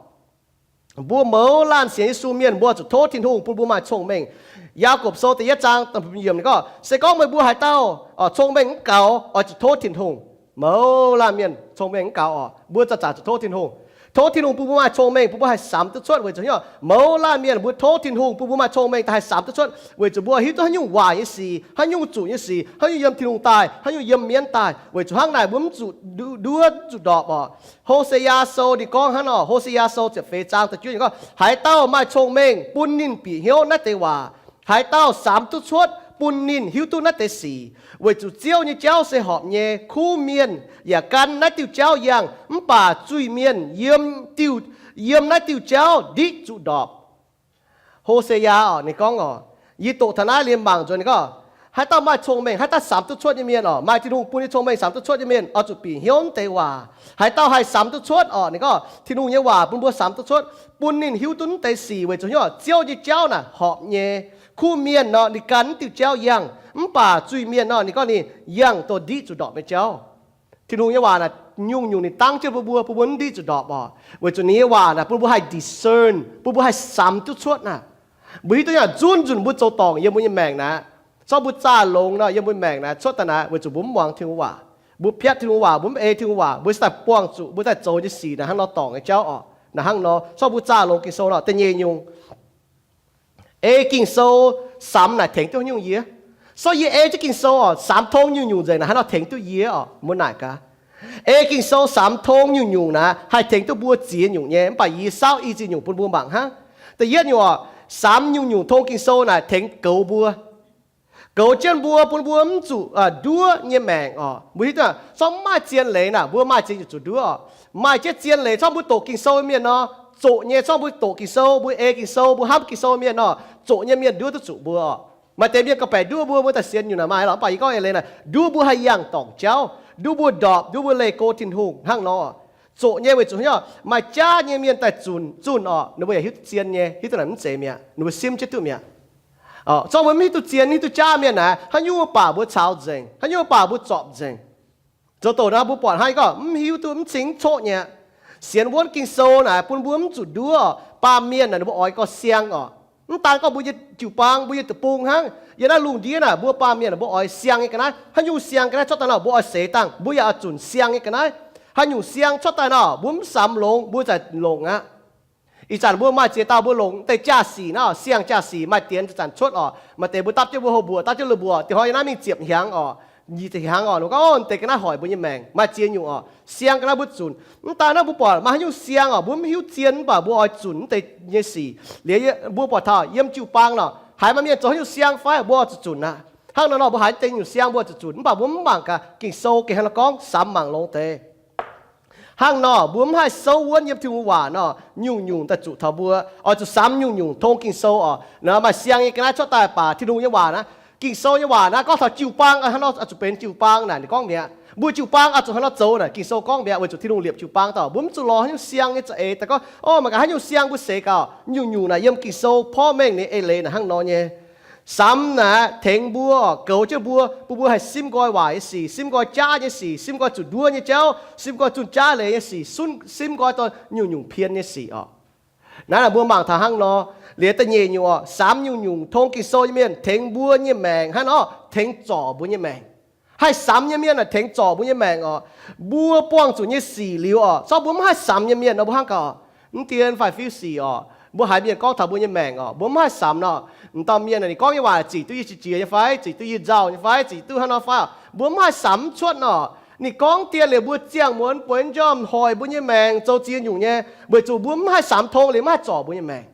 Mbuo mouz laanh sienx Yesu mienh mbuo zuqc tov Tin-Hungh bun mbuo maaih cong-mengh. Yaagorpc Sou da'yietv zaang yiemc gorngv, se gorngv meih mbuo haaix dauh cong-mengh mv gaux, oix zuqc tov Tin-Hungh. Mouz laanh mienh cong-mengh mv gaux oc, mbuo zanc-zanc zuqc tov Tin-Hungh. Tov Tin-Hungh bun mbuo maaih cong-mengh, bun mbuo haih samx duqv cuotv weic zuqc hnyouv. Mouz laanh mienh mbuo tov Tin-Hungh bun mbuo maaih cong-mengh daaih haih samx duqv cuotv weic zuqc mbuo hiuv duqv haaix nyungc waac nyei sic, haaix nyungc zuqc nyei sic, haaix nyungc yiem Tin-Hungh daaih, haaix nyungc yiem mienv daaih. Weic zuqc hnangv naaic mbuo mv zuqc nduov, mv zuqc ndorpc oc. Ho^se^yaa Sou ninh gorngv hnangv nor, Ho^se^yaa Sou ziepc feix zaang da'juov ninh gorngv, haaix dauh maaih cong-mengh bun ninh bieqc hnyouv naaiv deix waac. Haaix dauh samx duqv cuotv bun ninh hiuv duqv naaiv deix sic. Weic zuqc Ziouv nyei jauv se horpc nyei. Kuv mienh yaac gan naaiv diuh jauv yangh, mv baac zuiz mienh yiem diuh, yiem naaiv diuh jauv ndiqv zuqc ndorpc. Ho^se^yaa oc, ninh gorngv oc, yie doqc taux naaiv liemh mangc nzuonx ninh gorngv, Haaix dauh maaih cong-mengh, haaix dauh samx duqv cuotv nyei mienh oc, maaih Tin-Hungh bun nyei cong-mengh samx duqv cuotv nyei mienh oix zuqc bieqc hnyouv deix waac. Haaix dauh haih samx duqv cuotv oc, ninh gorngv Tin-Hungh nyei waac bun mbuo samx duqv cuotv, bun ninh hiuv duqv deix sic weic zuqc hnyouv Ziouv nyei jauv naaic horpc nyei. Kuv mienh nor ninh gan diuh jauv yangh, mv baac zuiz-mienh nor ninh gorngv ninh yangh douz-ndiqv zuqc ndorpc nyei jauv. Tin-Hungh nyei waac naaic nyungc-nyungc ninh dangv jienv bun mbuo, bun mbuo mv ndiqv zuqc ndorpc oc, weic zuqc ninh nyei waac naaic bun mbuo haih discern, bun mbuo haih samx duqv cuotv naaic. Mbuo hiuv duqv nyei nzunc nzunc mbuo zoux dorngc yiem mbuo nyei maengc naaic, zorqv mbuo zaah longx nor yiem mbuo maengc naaic cuotv daaih naaic weic zuqc mbuo mv muangx Tin-Hungh waac, mbuo piatv Tin-Hungh waac, mbuo mv ei Tin-Hungh waac, mbuo daaih buangh zuqc mbuo daaih zoux nyei sic naaic hnangv nor dorngc nyei jauv oc, naaic hnangv nor. Zorqv mbuo zaah longx Ging-Sou nor da'nyeic nyungc, ei Ging-Sou samx naaic tengx duqv nyungc yie. Sortv yie ei jienv Ging-Sou oc, samx tong nyungc-nyungc nzengc naaic hnangv nor tengx duqv yie oc, mbuo naaic gaax. Ei Ging-Sou samx tong nyungc-nyungc naaic haih tengx duqv mbuo ziex nyungc nyei, mv baac yie saauv i ziex nyungc bun mbuo mangc hnangv. Da'yietv nyungc oc, samx nyungc-nyungc tong Ging-Sou naaic tengx goux mbuo. Goux jienv mbuo bun mbuo mv zuqc nduov nyei maengc oc. Mbuo hiuv duqv zorqv mv maaih zien leiz naaic mbuo maaih ziex nyungc zuqc nduov oc. Maaih jienv zien leiz, zorqv mbuo doqc Ging-Sou mienh nor, zoqc nyei zorqv mbuo doqc Ging-Sou, mbuo ei Ging-Sou, mbuo hnamv Ging-Sou mienh nor, zoqc nyei mienh nduov duqv zuqc mbuo oc. Maaih deix mienh gauh baeqc nduov mbuo, mbuo daaih sienx nyungc naaic maaih lorqc, mv baac yie gorngv eix leiz naaic nduov mbuo haih yangh dorngc jauv, nduov mbuo ndorpc, nduov mbuo leih go Tin-Hungh hnangv nor. Zoqc nyei weic zuqc hnyouv maaih jaav nyei mienh daaih zunc zunh oc, ninh mbuo yaac hiuv duqv zien nyei, hiuv duqv naaic mv zeiz mi'aqv, ninh mbuo simv jienv duqv mi'aqv. Zorqv mbuo mv hiuv duqv zien, mv hiuv duqv jaav mienh naaic, haaix nyungc mbuo baac mbuo caux nzengc, haaix nyungc mbuo baac mbuo zorpc nzengc. Zoux doqc naaiv mbuo buatc hnangv yie gorngv mv hiuv duqv, mv cing coqv nyei. Sienx wuonv Ging-Sou naaic bun mbuo mv zuqc nduov. Baamh mienh naaic ninh mbuo oix gorngv siang oc. Mv daan gorngv mbuo nyei jiu-baang, mbuo nyei deic-bung hnangv, yiem naaiv lungh ndiev naaic mbuo baamh mienh mbuo oix siang nyei ga'naaiv. Haaix nyungc siang ga'naaiv cuotv daaih nor mbuo oix seix dangh, mbuo yaac oix zunc siang nyei ga'naaiv. Haaix nyungc siang cuotv daaih nor mbuo mv samx longx mbuo zaic longc aqv. Ih zanc mbuo maaih ziex dauh mbuo longc deix jaa-sic naaiv, siang jaa-sic maaih dienx zanc cuotv oc. Maaih deix mbuo dapv jienv mbuo houh mbuoqc, dapv jienv lui mbuoqc, diex hnoi yiem naaiv mingh ziepc hnyangx oc, nyic ziepc hnyangx oc, ninh gorngv deix ga'naaiv hoic mbuo nyei maengc, maaih ziex nyungc oc. Siang ga'naaiv mbuo zunc. Mv daan naaiv mbuo buatc maaih haaix nyungc siang oc, mbuo mv hiuv zien mv baac mbuo oix zunc mv deix nyei sic. Liuz mbuo buatc taux yiem jiu-baang nor haiz maaih mienh zoux haaix nyungc siang fai mbuo oix zuqc zunc aqv. Hnangv nor nor mbuo haiz deix nyungc siang mbuo oix zuqc zunc, mv baac mbuo mv mangc gaax Ging-Sou gengh hnangv nor gorngv, samx mangc longx deix. Hnangv nor mbuo mv haih souv wuonv yiem Tin-Hungh waac nor, nyungc-nyungc daaih zuqc taux mbuo, oix zuqc samx nyungc-nyungc tong Ging-Sou oc. Naaiv maaih siang nyei ga'naaiv cuotv daaih baac Tin-Hungh nyei waac naaiv, Ging-Sou nyei waac naaiv gorngv taux jiu-baang hnangv nor oix zuqc benx jiu-baang naaic ninh gorngv mi'aqv. Mbuo jiu-baang oix zuqc hnangv nor zoux naaic Ging-Sou gorngv mi'aqv, weic zuqc Tin-Hungh liepc jiu-baang daaih. Mbuo mv zuqc lorz haaix nyungc siang nyei za'eix daaih gorngv, o, mangc gaax haaix nyungc siang mbuo seix gaax. Nyungc-nyungc naaic yiem Ging-Sou porv mengh ninh eix leiz naaic hnangv nor nyei. Samx naaic tengx mbuo, goux jienv mbuo, bun mbuo haih simv nqoi waaic nyei sic, simv nqoi jaav nyei sic, simv nqoi zuqc nduov nyei jauv, simv nqoi zunh jaav leiz nyei sic, simv nqoi dorh nyungc-nyungc pien nyei sic oc. Naaiv mbuo mangc taux hnangv nor. Liuz da'nyeic nyungc oc, samx nyungc-nyungc tong Ging-Sou nyei mienh tengx mbuo nyei maengc hnangv nor tengx zorc mbuo nyei maengc. Haih samx nyei mienh naaic tengx zorc mbuo nyei maengc oc. Mbuo buangh zuqc nyei sic liuz oc, zorqv mbuo mv haih samx nyei mienh nor mbuo hnangv gaax, mv dien fai fiuv sic oc. Mbuo haiz mienh gorngv taux mbuo nyei maengc oc, mbuo mv haih samx nor, m'dauh mienh naaic ninh gorngv nyei waac zic duqv yie qiex jiez nyei fai, zic duqv yie nzauh nyei fai, zic duqv hnangv nor fai oc, mbuo mv haih samx mv cuotv nor. Ninh gorngv dien liuz mbuo ziangh muonz bueix njormh hoic mbuo nyei maengc zoux ziex nyungc nyei, weic zuqc mbuo mv haih samx tong liuz mv haih zorc mbuo nyei maengc.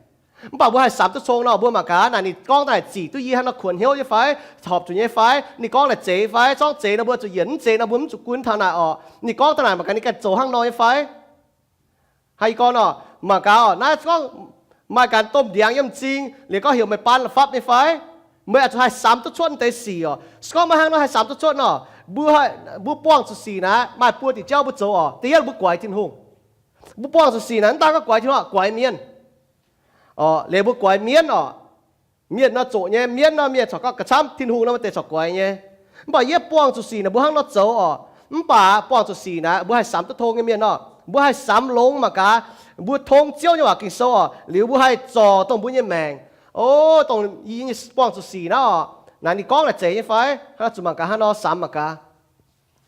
Mv baac mbuo haih samx duqv cong nor mbuo mangc gaax naaic ninh gorngv daaih zic duqv yie hnangv nor kuonx hnyouv nyei fai, horpc zuqc nyei fai, ninh gorngv naaic zeiz fai, zorngv zeiz nor mbuo zuqc yienc, mv zeiz nor mbuo mv zuqc gunv taux naaic oc. Ninh gorngv daaih naaic mangc gaax ninh ganh zoux hnangv nor nyei fai. Haaix gorngv nor, mangc gaax oc, naaiv gorngv maaih ganh domh ndiangx yiem m'zing liuz gorngv heuc meih baan la'fapv nyei fai. Meih oix zuqc haih samx duqv cuotv deix sic oc. Se gorngv maiv hnangv nor haih samx duqv cuotv nor, mbuo, mbuo buangh zuqc sic naaic maaih buo diuc jauv mbuo zoux oc. Da'yietv mbuo guaix Tin-Hungh. Mbuo buangh zuqc sic naaic mv daan gorngv guaix Tin-Hungh, guaix mienv. Liuz mbuo guaix mienv oc. Mienh nor zoqc nyei, mienv nor mienh corc gorngv ga'camv, Tin-Hungh nor maaih deix corc guaix nyei. Mv baac yie buangh zuqc sic naaic mbuo hnangv nor zoux oc. Mv baac buangh zuqc sic naaic mbuo haih samx duqv tong nyei mienh nor, mbuo haih samx longx mangc gaax. Mbuo tong Ziouv nyei waac Ging-Sou oc, liuz mbuo haih zorc dongh mbuo nyei maengc. O, dongh yie nyei buangh zuqc sic naaiv oc, naaic ninh gorngv naaic zeiz nyei fai? Hnangv nor zuqc mangc gaax, hnangv nor samx mangc gaax.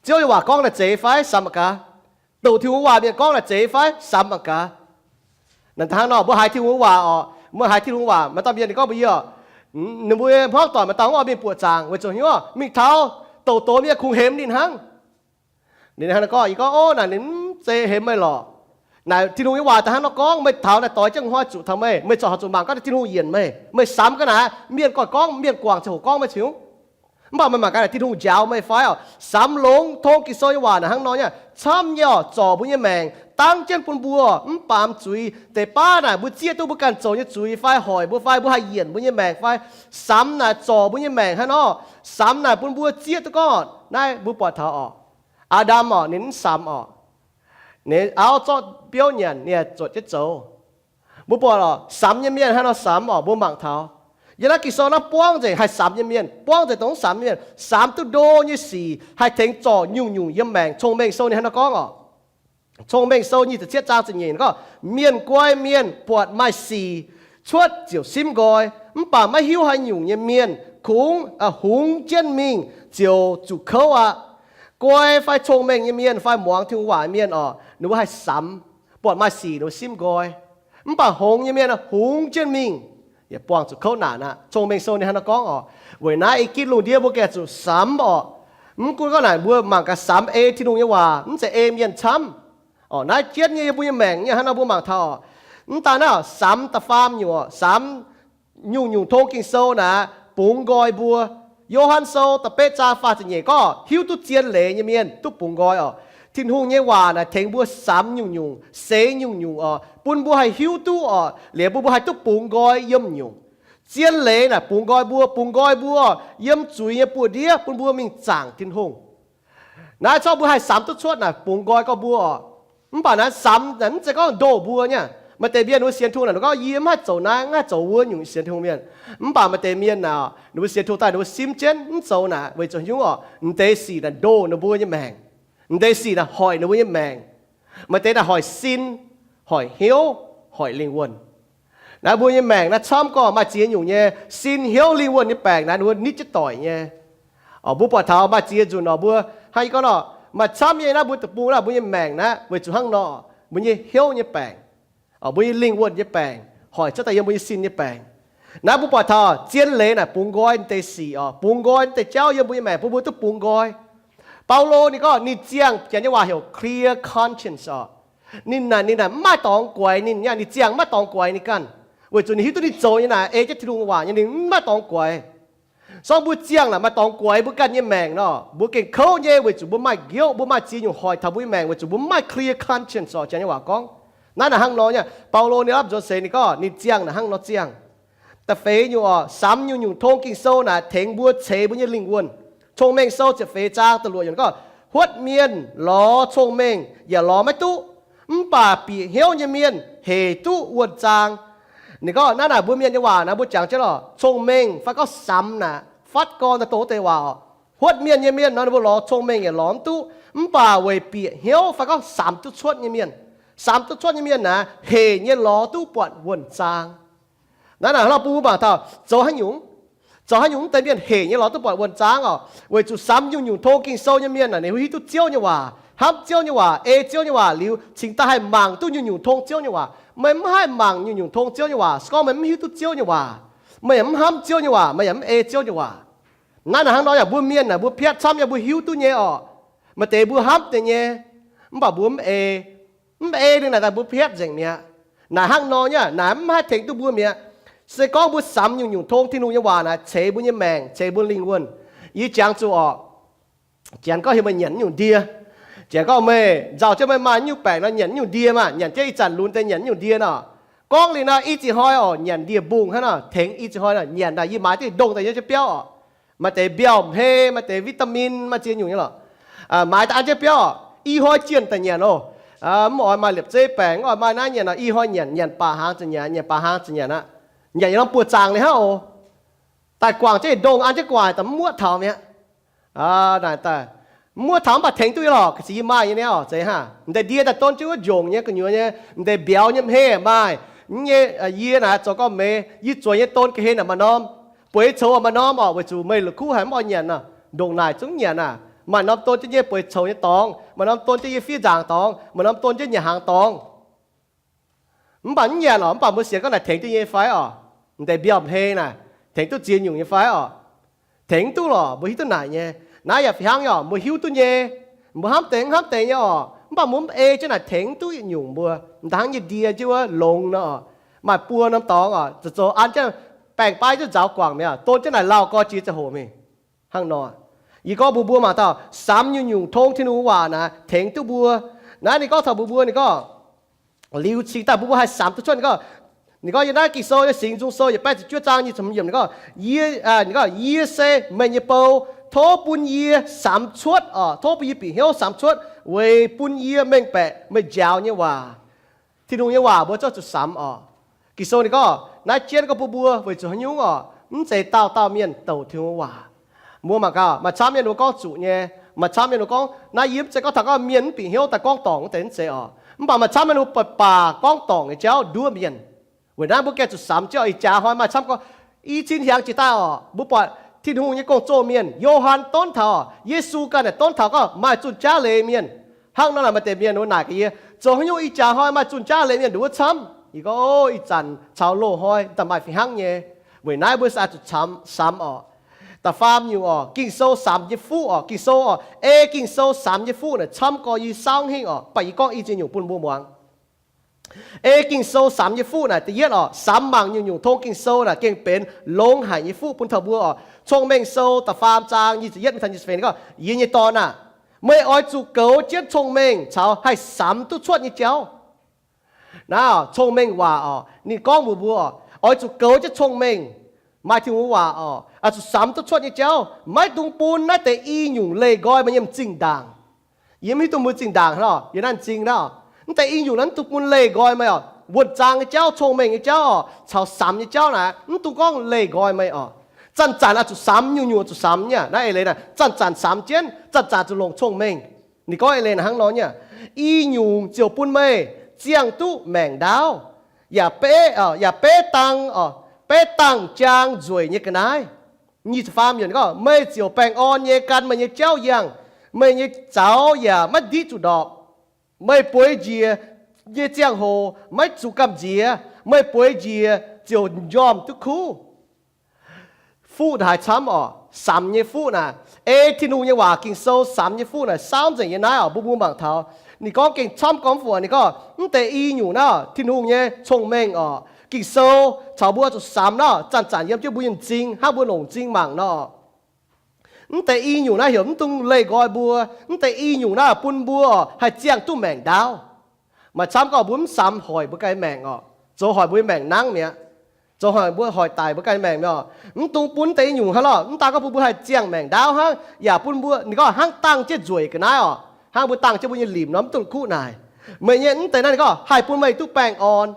Ziouv nyei waac gorngv naaic zeiz fai? Samx mangc gaax. Douc Tin-Hungh waac mienh gorngv naaic zeiz fai? Samx mangc gaax. Naaic hnangv nor mbuo haiz Tin-Hungh waac oc, mbuo haiz Tin-Hungh waac, maaih dauh mienh ninh gorngv mbuox yie oc, ninh mbuo hmuangv doic maaih dauh mv oix mingh buoqc zaangc weic zuqc hnyouv mingh taux douc doz mienh kungx hemx ninh hnangv. Ninh hnangv nor gorngv, yie gorngv, o, naaic ninh mv zeiz hemx meih lorqc. Naaic Tin-Hungh nyei waac daaih hnangv nor gorngv, meih taux naaic doix jienv hnoi zuqc taux meih, meih corc oix zuqc mangc gaax naaic Tin-Hungh yienc meih. Meih samx ga'naaiv, mienh goiv gorngv, mienh guangc ziangh hoc gorngv meih cingx mv baac meih mangc gaax naaic Tin-Hungh njaaux meih fai oc. Samx longx tong Ging-Sou nyei waac naaic hnangv nor nyei, camv nyei oc, zorc mbuo nyei maengc, dangv jienv bun mbuo mv baamz zuiz. Deix baav naaic mbuo zieqv duqv mbuo ganh zoux nyei zuiz fai hoic mbuo fai mbuo haih yienc mbuo nyei maengc fai samx naaic zorc mbuo nyei maengc hnangv nor, samx naaic bun mbuo zieqv duqv gorngv naaiv mbuo buatc taux orqc, Aa^ndam orqc, ninh mv samx orqc. Ninh auv zorqv biouv nyanc, ninh zuotc jienv zoux. Mbuo buatc orqc, samx nyei mienh hnangv nor samx orqc, mbuo mangc taux yiem naaiv Ging-Sou naaiv buangv nzengc haih samx nyei mienh, buangv nzengc dongh mv samx nyei mienh, samx duqv ndo nyei sic haih tengx zorc nyungc-nyungc yiem maengc. Cong-Mengh Sou ninh hnangv nor gorngv orqc. Cong-Mengh Sou nyic ziepc cietv zaang ziepc nyeic gorngv, mienh guai mienh buatc maaih sic cuotv ziouc simv nqoi, mv baac maiv hiuv haaix nyungc nyei mienh kungx hungx jienv mingh ziouc zuqc kouv aqv. Guai fai cong-mengh nyei mienh fai muangx Tin-Hungh waac mienh orqc, ninh mbuo haih samx, buatc maaih sic ninh mbuo simv nqoi. Mv baac hngongx nyei mienh hungx jienv mingh, yaac buangh zuqc kouv naanc aqv. Cong-Mengh Sou ninh hnangv nor gorngv orqc. Weic naaiv ei ginv lungh ndiev mbuo gengh zuqc samx orqc. Mv gunv gorngv naaic mbuo mangc gaax samx ei Tin-Hungh nyei waac, mv zeiz ei mienh camv. Orqc, naaiv jienv nyei yiem mbuo nyei maengc nyei hnangv nor mbuo mangc taux orqc. Mv daan naaiv samx da'faam nyungc orqc, samx nyungc-nyungc tong Ging-Sou naaic bungx nqoi mbuo. Yo^han Sou da'betv zaang faah ziepc nyeic gorngv hiuv duqv zien leiz nyei mienh duqv bungx nqoi orqc. Tin-Hungh nyei waac naaic tengx mbuo samx nyungc-nyungc, seix nyungc-nyungc orqc, bun mbuo haih hiuv duqv orqc, liuz bun mbuo haih duqv bungx nqoi yiem nyungc. Zien leiz naaic bungx nqoi mbuo, bungx nqoi mbuo yiem zuiz nyei buoz-ndiev bun mbuo mingh zaangc Tin-Hungh. Naaiv corc mbuo haih samx duqv cuotv naaic bungx nqoi gorx mbuo orqc. Mv baac naaiv samx naaic mv zeiz gorngv ndoh mbuo nyei. Maaih deix mienh ninh mbuo sienx Tin-Hungh naaic gorngv, yie mv haih zoux naaiv, mv haih zoux wuov nyungc sienx Tin-Hungh mienh. Mv baac maaih deix mienh naaic ninh mbuo sienx Tin-Hungh daaih ninh mbuo simv jienv mv zoux naaic weic zuqc nyungc orqc, m'deix sic naaic ndoh ninh mbuo nyei maengc. M'deix sic naaic hoic ninh mbuo nyei maengc. Maaih deix naaic hoic sin, hoic hnyouv, hoic lingh wuonh. Naaiv mbuo nyei maengc naaiv camv gorngv maaih ziex nyungc nyei sin, hnyouv, lingh wuonh nyei baengc naaiv ninh mbuo nitv jienv doic nyei. Orqc, mbuo buatc taux maaih ziex nzunc orqc, mbuo hnangv yie gorngv nor, maaih camv nyei naaiv mbuo deic-bung naaiv mbuo nyei maengc naaiv weic zuqc hnangv nor, mbuo nyei hnyouv nyei baengc, orqc, mbuo nyei lingh wuonh nyei baengc hoic cuotv daaih yiem mbuo nyei sin nyei baengc. Naaiv mbuo buatc taux zien leiz naaic bungx nqoi deix sic orqc, bungx nqoi deix jauv yiem mbuo nyei maengc bun mbuo duqv bungx nqoi. Baulo ninh gorngv ninh ziangh, Janx nyei waac heuc clear conscience orqc. Ninh naaic, ninh naaic mv maaih dorngx guaix ninh nyei, ninh ziangh mv maaih dorngx guaix ninh ganh, weic zuqc ninh hiuv duqv ninh zoux nyei naaic ei jienv Tin-Hungh waac nyei, ninh mv maaih dorngx guaix. Sorng mbuo ziangh naaic maaih dorngx guaix mbuo ganh nyei maengc nor, mbuo gengh kouv nyei weic zuqc mbuo maaih nqioqv, mbuo maaih ziex nyungc hoic taux mbuo nyei maengc weic zuqc mbuo mv maaih clear conscience orqc, Janx nyei waac gorngv. Naaiv naaic hnangv nor nyei, Baulo ninh lapv nzuonx seix ninh gorngv ninh ziangh naaic hnangv nor ziangh. Da'feix nyungc orqc, samx nyungc-nyungc tong Ging-Sou naaic tengx mbuo ceix mbuo nyei lingh wuonh. Cong-Mengh Sou ziepc feix zaang da'luoqc yiemc gorngv, huotv mienh lorz cong-mengh yaac lorz maiv duqv, mv baac bieqc hnyouv nyei mienh hec duqv wuonh zaang. Ninh gorngv naaiv naaic mbuo mienh nyei waac naaic mbuo jangx jienv lorqc, cong-mengh fai gorngv samx naaic fatv gorn daaih dongh wuov deix waac orqc. Huotv mienh nyei mienh nor ninh mbuo lorz cong-mengh yaac lorz mv duqv, mv baac weic bieqc hnyouv fai gorngv samx duqv cuotv nyei mienh, samx duqv cuotv nyei mienh naaic hec nyei lorz duqv buatc wuonh zaang. Naaiv naaic hnangv nor bun mbuo mangc taux zoux haaix nyungc, zoux haaix nyungc mv deix mienh hec nyei lorz duqv buatc wuonh zaang orqc? Weic zuqc samx nyungc-nyungc tong Ging-Sou nyei mienh naaic ninh hiuv duqv Ziouv nyei waac, hnamv Ziouv nyei waac, ei Ziouv nyei waac liuz cingx daaih haih mangc duqv nyungc-nyungc tong Ziouv nyei waac. Meih mv haih mangc nyungc-nyungc tong Ziouv nyei waac se gorngv meih mv hiuv duqv Ziouv nyei waac. Meih yaac mv hnamv Ziouv nyei waac, meih yaac mv ei Ziouv nyei waac. Naaiv naaic hnangv nor yaac mbuo mienh naaic mbuo piatv camv nyei, mbuo hiuv duqv nyei orqc. Maaih deix mbuo hnamv deix nyei, mv baac mbuo mv ei, mv ei ninh naaic daaih mbuo piatv nzengc mi'aqv. Naaic hnangv nor nyei, naaic mv haih tengx duqv mbuo mi'aqv. Se gorngv mbuo samx nyungc-nyungc tong Tin-Hungh nyei waac naaic ceix mbuo nyei maengc, ceix mbuo lingh wuonh. Yie jangx zuqc orqc, Janx gorngv heuc meih nyanc nyungc ndie. Janx gorngv meih nzauh jienv meih maaih nyungc baengc nor nyanc nyungc ndie maah, nyanc jienv ih zanc lunx deix nyanc nyungc ndie nor. Gorngv liuz nor i ziex hnoi orqc nyanc ndie-mbungh hnangv nor, tengx i ziex hnoi nor nyanc naaic yie maaiz diuh ndongh daaih yiem jienv biauv orqc. Maaih deix mbiauh hmei, maaih deix vitamin, maaih ziex nyungc nyei lorqc. Maaiz daaih an jienv biauv, i hnoi jienh daaih nyanc oc. Mv oix maaih liepc zei baengc, mv oix maaih naaiv nyanc nor, i hnoi nyanc, nyanc baac hnaangx ziouc nyanc, nyanc baac hnaangx ziouc nyanc aqv. Nyanc yietc norm buoz-zaangc liuz hnangv oc. Daaih guangc jienv ndongh an jienv gu'nguaaic daaih mv muoqv taux mi'aqv. Naaic daaih mv muoqv taux mv baac tengx duqv nyei lorqc, ga'sic yie maaih nyei niaa oc, zeiz hnangv. M'deix ndie daaih don jienv wuov njongc nyei gu'nyuoz nyei, m'deix mbiauz nyei hmei maaih. Mv nyei, yie naaic zoux gorngv meix, yie zueiz nyei don ga'hlen naaic maaih norm bueix coux maaih norm orqc, weic zuqc meih la'kuqv haic mv oix nyanc nor. Ndongc naaic zungv nyanc aac. Maaih norm don jienv nyei bueix coux nyei dorngx, maaih norm don jienv nyei fiev nzaangc dorngx, maaih norm don jienv nyanc hnaangx dorngx. Mv baac mv nyanc orqc, mv baac mbuo sienx gorngv naaic tengx duqv nyei fai orqc? M'deix mbiauz hmei naaic tengx duqv ziex nyungc nyei fai orqc? Tengx duqv lorqc, mbuo hiuv duqv naaic nyei. Naaiv yaac fih hnangv nyei orqc, mbuo hiuv duqv nyei. Mbuo hnamv deix mv hnamv deix nyei orqc, mv baac mbuo mv ei jienv naaic tengx duqv nyungc mbuo. M'daaih hnangv nyei ndie jienv wuov longx nor orqc, maaih buo norm dorngx orqc, zoux zoux an jienv baengc-baiv jienv nzaaux guangc mi'aqv, don jienv naaic lauh gorx jiex ziangh hoc mingh. Hnangv nor, yie gorngv mbuox mbuo mangc dauh samx nyungc-nyungc tong Tin-Hungh waac naaic tengx duqv mbuo. Naaiv ninh gorngv taux mbuo, mbuo ninh gorngv liuz cingx daaih mbuo, mbuo haih samx duqv cuotv. Ninh gorngv, ninh gorngv yiem naaiv Ging-Sou nyei Singx Nzung Sou yietc baeqv ziepc juov zaang nyic ziepc hmz yiemc ninh gorngv, yie, ninh gorngv, yie se meih nyei bou. Tov bun yie samx cuotv oc. Tov bun yie bieqc hnyouv samx cuotv weic bun yie mengh baeqc meih njaaux nyei waac. Tin-Hungh nyei waac mbuo zungv zuqc samx oc. Ging-Sou ninh gorngv naaiv jienv gorngv bun mbuo weic zuqc haaix nyungc oc, mv zeiz dauh dauh mienh douc Tin-Hungh waac. Mbuo mangc gaax, maaih camv mienh ninh mbuo gorngv zuqc nyei. Maaih camv mienh ninh mbuo gorngv naaiv yie mv zeiz gorngv taux gorngv mienh mv bieqc hnyouv daaih gorngv dorngc wuov deix mv zeiz oc. Mv baac maaih camv mienh ninh mbuo baac, baac gorngv dorngc nyei jauv nduov mienh. Weic naaiv mbuo gengh zuqc samx jienv oc. Ih jaax hnoi maaih camv gorngv, i cin hnyangx jiex daaih oc, mbuo buatc Tin-Hungh nyei gong-zoh mienh, Yo^han donv taux, Yesu ganh naaic donv taux gorngv maaih zunh jaav leiz mienh. Hnangv nor naaic maaih deix mienh wuov naaic gaax yie, zoux haaix nyungc ih jaax hnoi maaih zunh jaav leiz mienh nduov camv? Yie gorngv, o, ih zanc caux loz-hnoi daaih maaih fih hnangv nyei. Weic naaiv mbuo sa zuqc samx oc. Da'faam nyungc oc, Ging-Sou samx nyei fuqv oc. Ging-Sou oc, ei Ging-Sou samx nyei fuqv naaic camv gorx yie saauv hingh oc, baac yie gorngv i ziex nyungc bun mbuo muangx. Ei Ging-Sou samx nyei fuqv naaic da'yietv oc, samx mangc nyungc-nyungc tong Ging-Sou naaic gengh benx longx haic nyei fuqv bun taux mbuo oc. Cong-Mengh Sou da'faam zaang nyic ziepc yietv gorngv, Yie nyei dorn aah, meih oix zuqc goux jienv cong-mengh caux haih samx duqv cuotv nyei jauv. Naaiv cong-mengh waac oc, ninh gorngv mbuox mbuo oc, oix zuqc goux jienv cong-mengh, maaih Tin-Hungh waac oc, oix zuqc samx duqv cuotv nyei jauv. Maiv dungx bun naaiv deix i nyungc leih nqoi meih nyei m'zing ndaangc. Yie mv hiuv duqv mbuo zinh ndaangc hnangv nor, yie naaiv m'zing naaiv oc, mv deix i nyungc naaiv mv dungx bun leih nqoi meih oc. Wuonh zaang nyei jauv, cong-mengh nyei jauv oc, caux samx nyei jauv naaic mv dungx gorngv leih nqoi meih oc. Zanc-zanc oix zuqc samx, nyungc-nyungc oix zuqc samx nyei. Naaiv eix leiz naaic, zanc-zanc samx jienv, zanc-zanc zuqc longc cong-mengh. Ninh gorngv eix leiz naaic hnangv nor nyei, i nyungc ziouc bun meih ziangh duqv maengc ndaauv, yaac beiv, yaac beiv dangh, beiv dangh jaang nzueic nyei ga'naaiv. Nyic ziepc faam yiemc gorngv, meih ziouc baengh orn nyei gan meih nyei jauv yangh, meih nyei zaux yaac maiv ndiqv zuqc ndorpc. Meih bueix njiec nyei ziangh hoc maiv zuqc gamh nziex, meih bueix njiec ziouc njormh duqv kuv. Fuqv haaix camv oc, samx nyei fuqv naaic. Ei Tin-Hungh nyei waac Ging-Sou samx nyei fuqv naaic saauv nzengc nyei naaiv oc, mbuo mbuo mangc taux. Ninh gorngv gengh camv gormx fuqv, ninh gorngv mv deix i nyungc naaiv oc, Tin-Hungh nyei cong-mengh oc, Ging-Sou caux mbuo zuqc samx naaiv oc, zanc-zanc yiem jienv mbuo nyei m'zing hnangv mbuo longc m'zing mangc nor. Mv deix i nyungc naaiv heuc mv dungx leih nqoi mbuo. Mv deix i nyungc naaiv bun mbuo oc haih ziangh duqv maengc ndaauv. Maaih camv gorngv mbuo mv samx hoic mbuo ganh maengc oc, zoux hoic mbuo nyei maengc nangv mi'aqv, zoux hoic mbuo hoic daic mbuo ganh maengc mi'aqv oc. Mv dungx bun mv deix i nyungc hnangv nor. Mv daan gorngv bun mbuo haih ziangh maengc ndaauv hnangv, yaac bun mbuo, ninh gorngv hnangv dangh jienv nzueic ga'naaiv oc, hnangv mbuo dangh jienv mbuo nyei limc nor mv dungx kuv naaic. Meih nyei mv deix naaiv ninh gorngv haih bun meih duqv baengh orn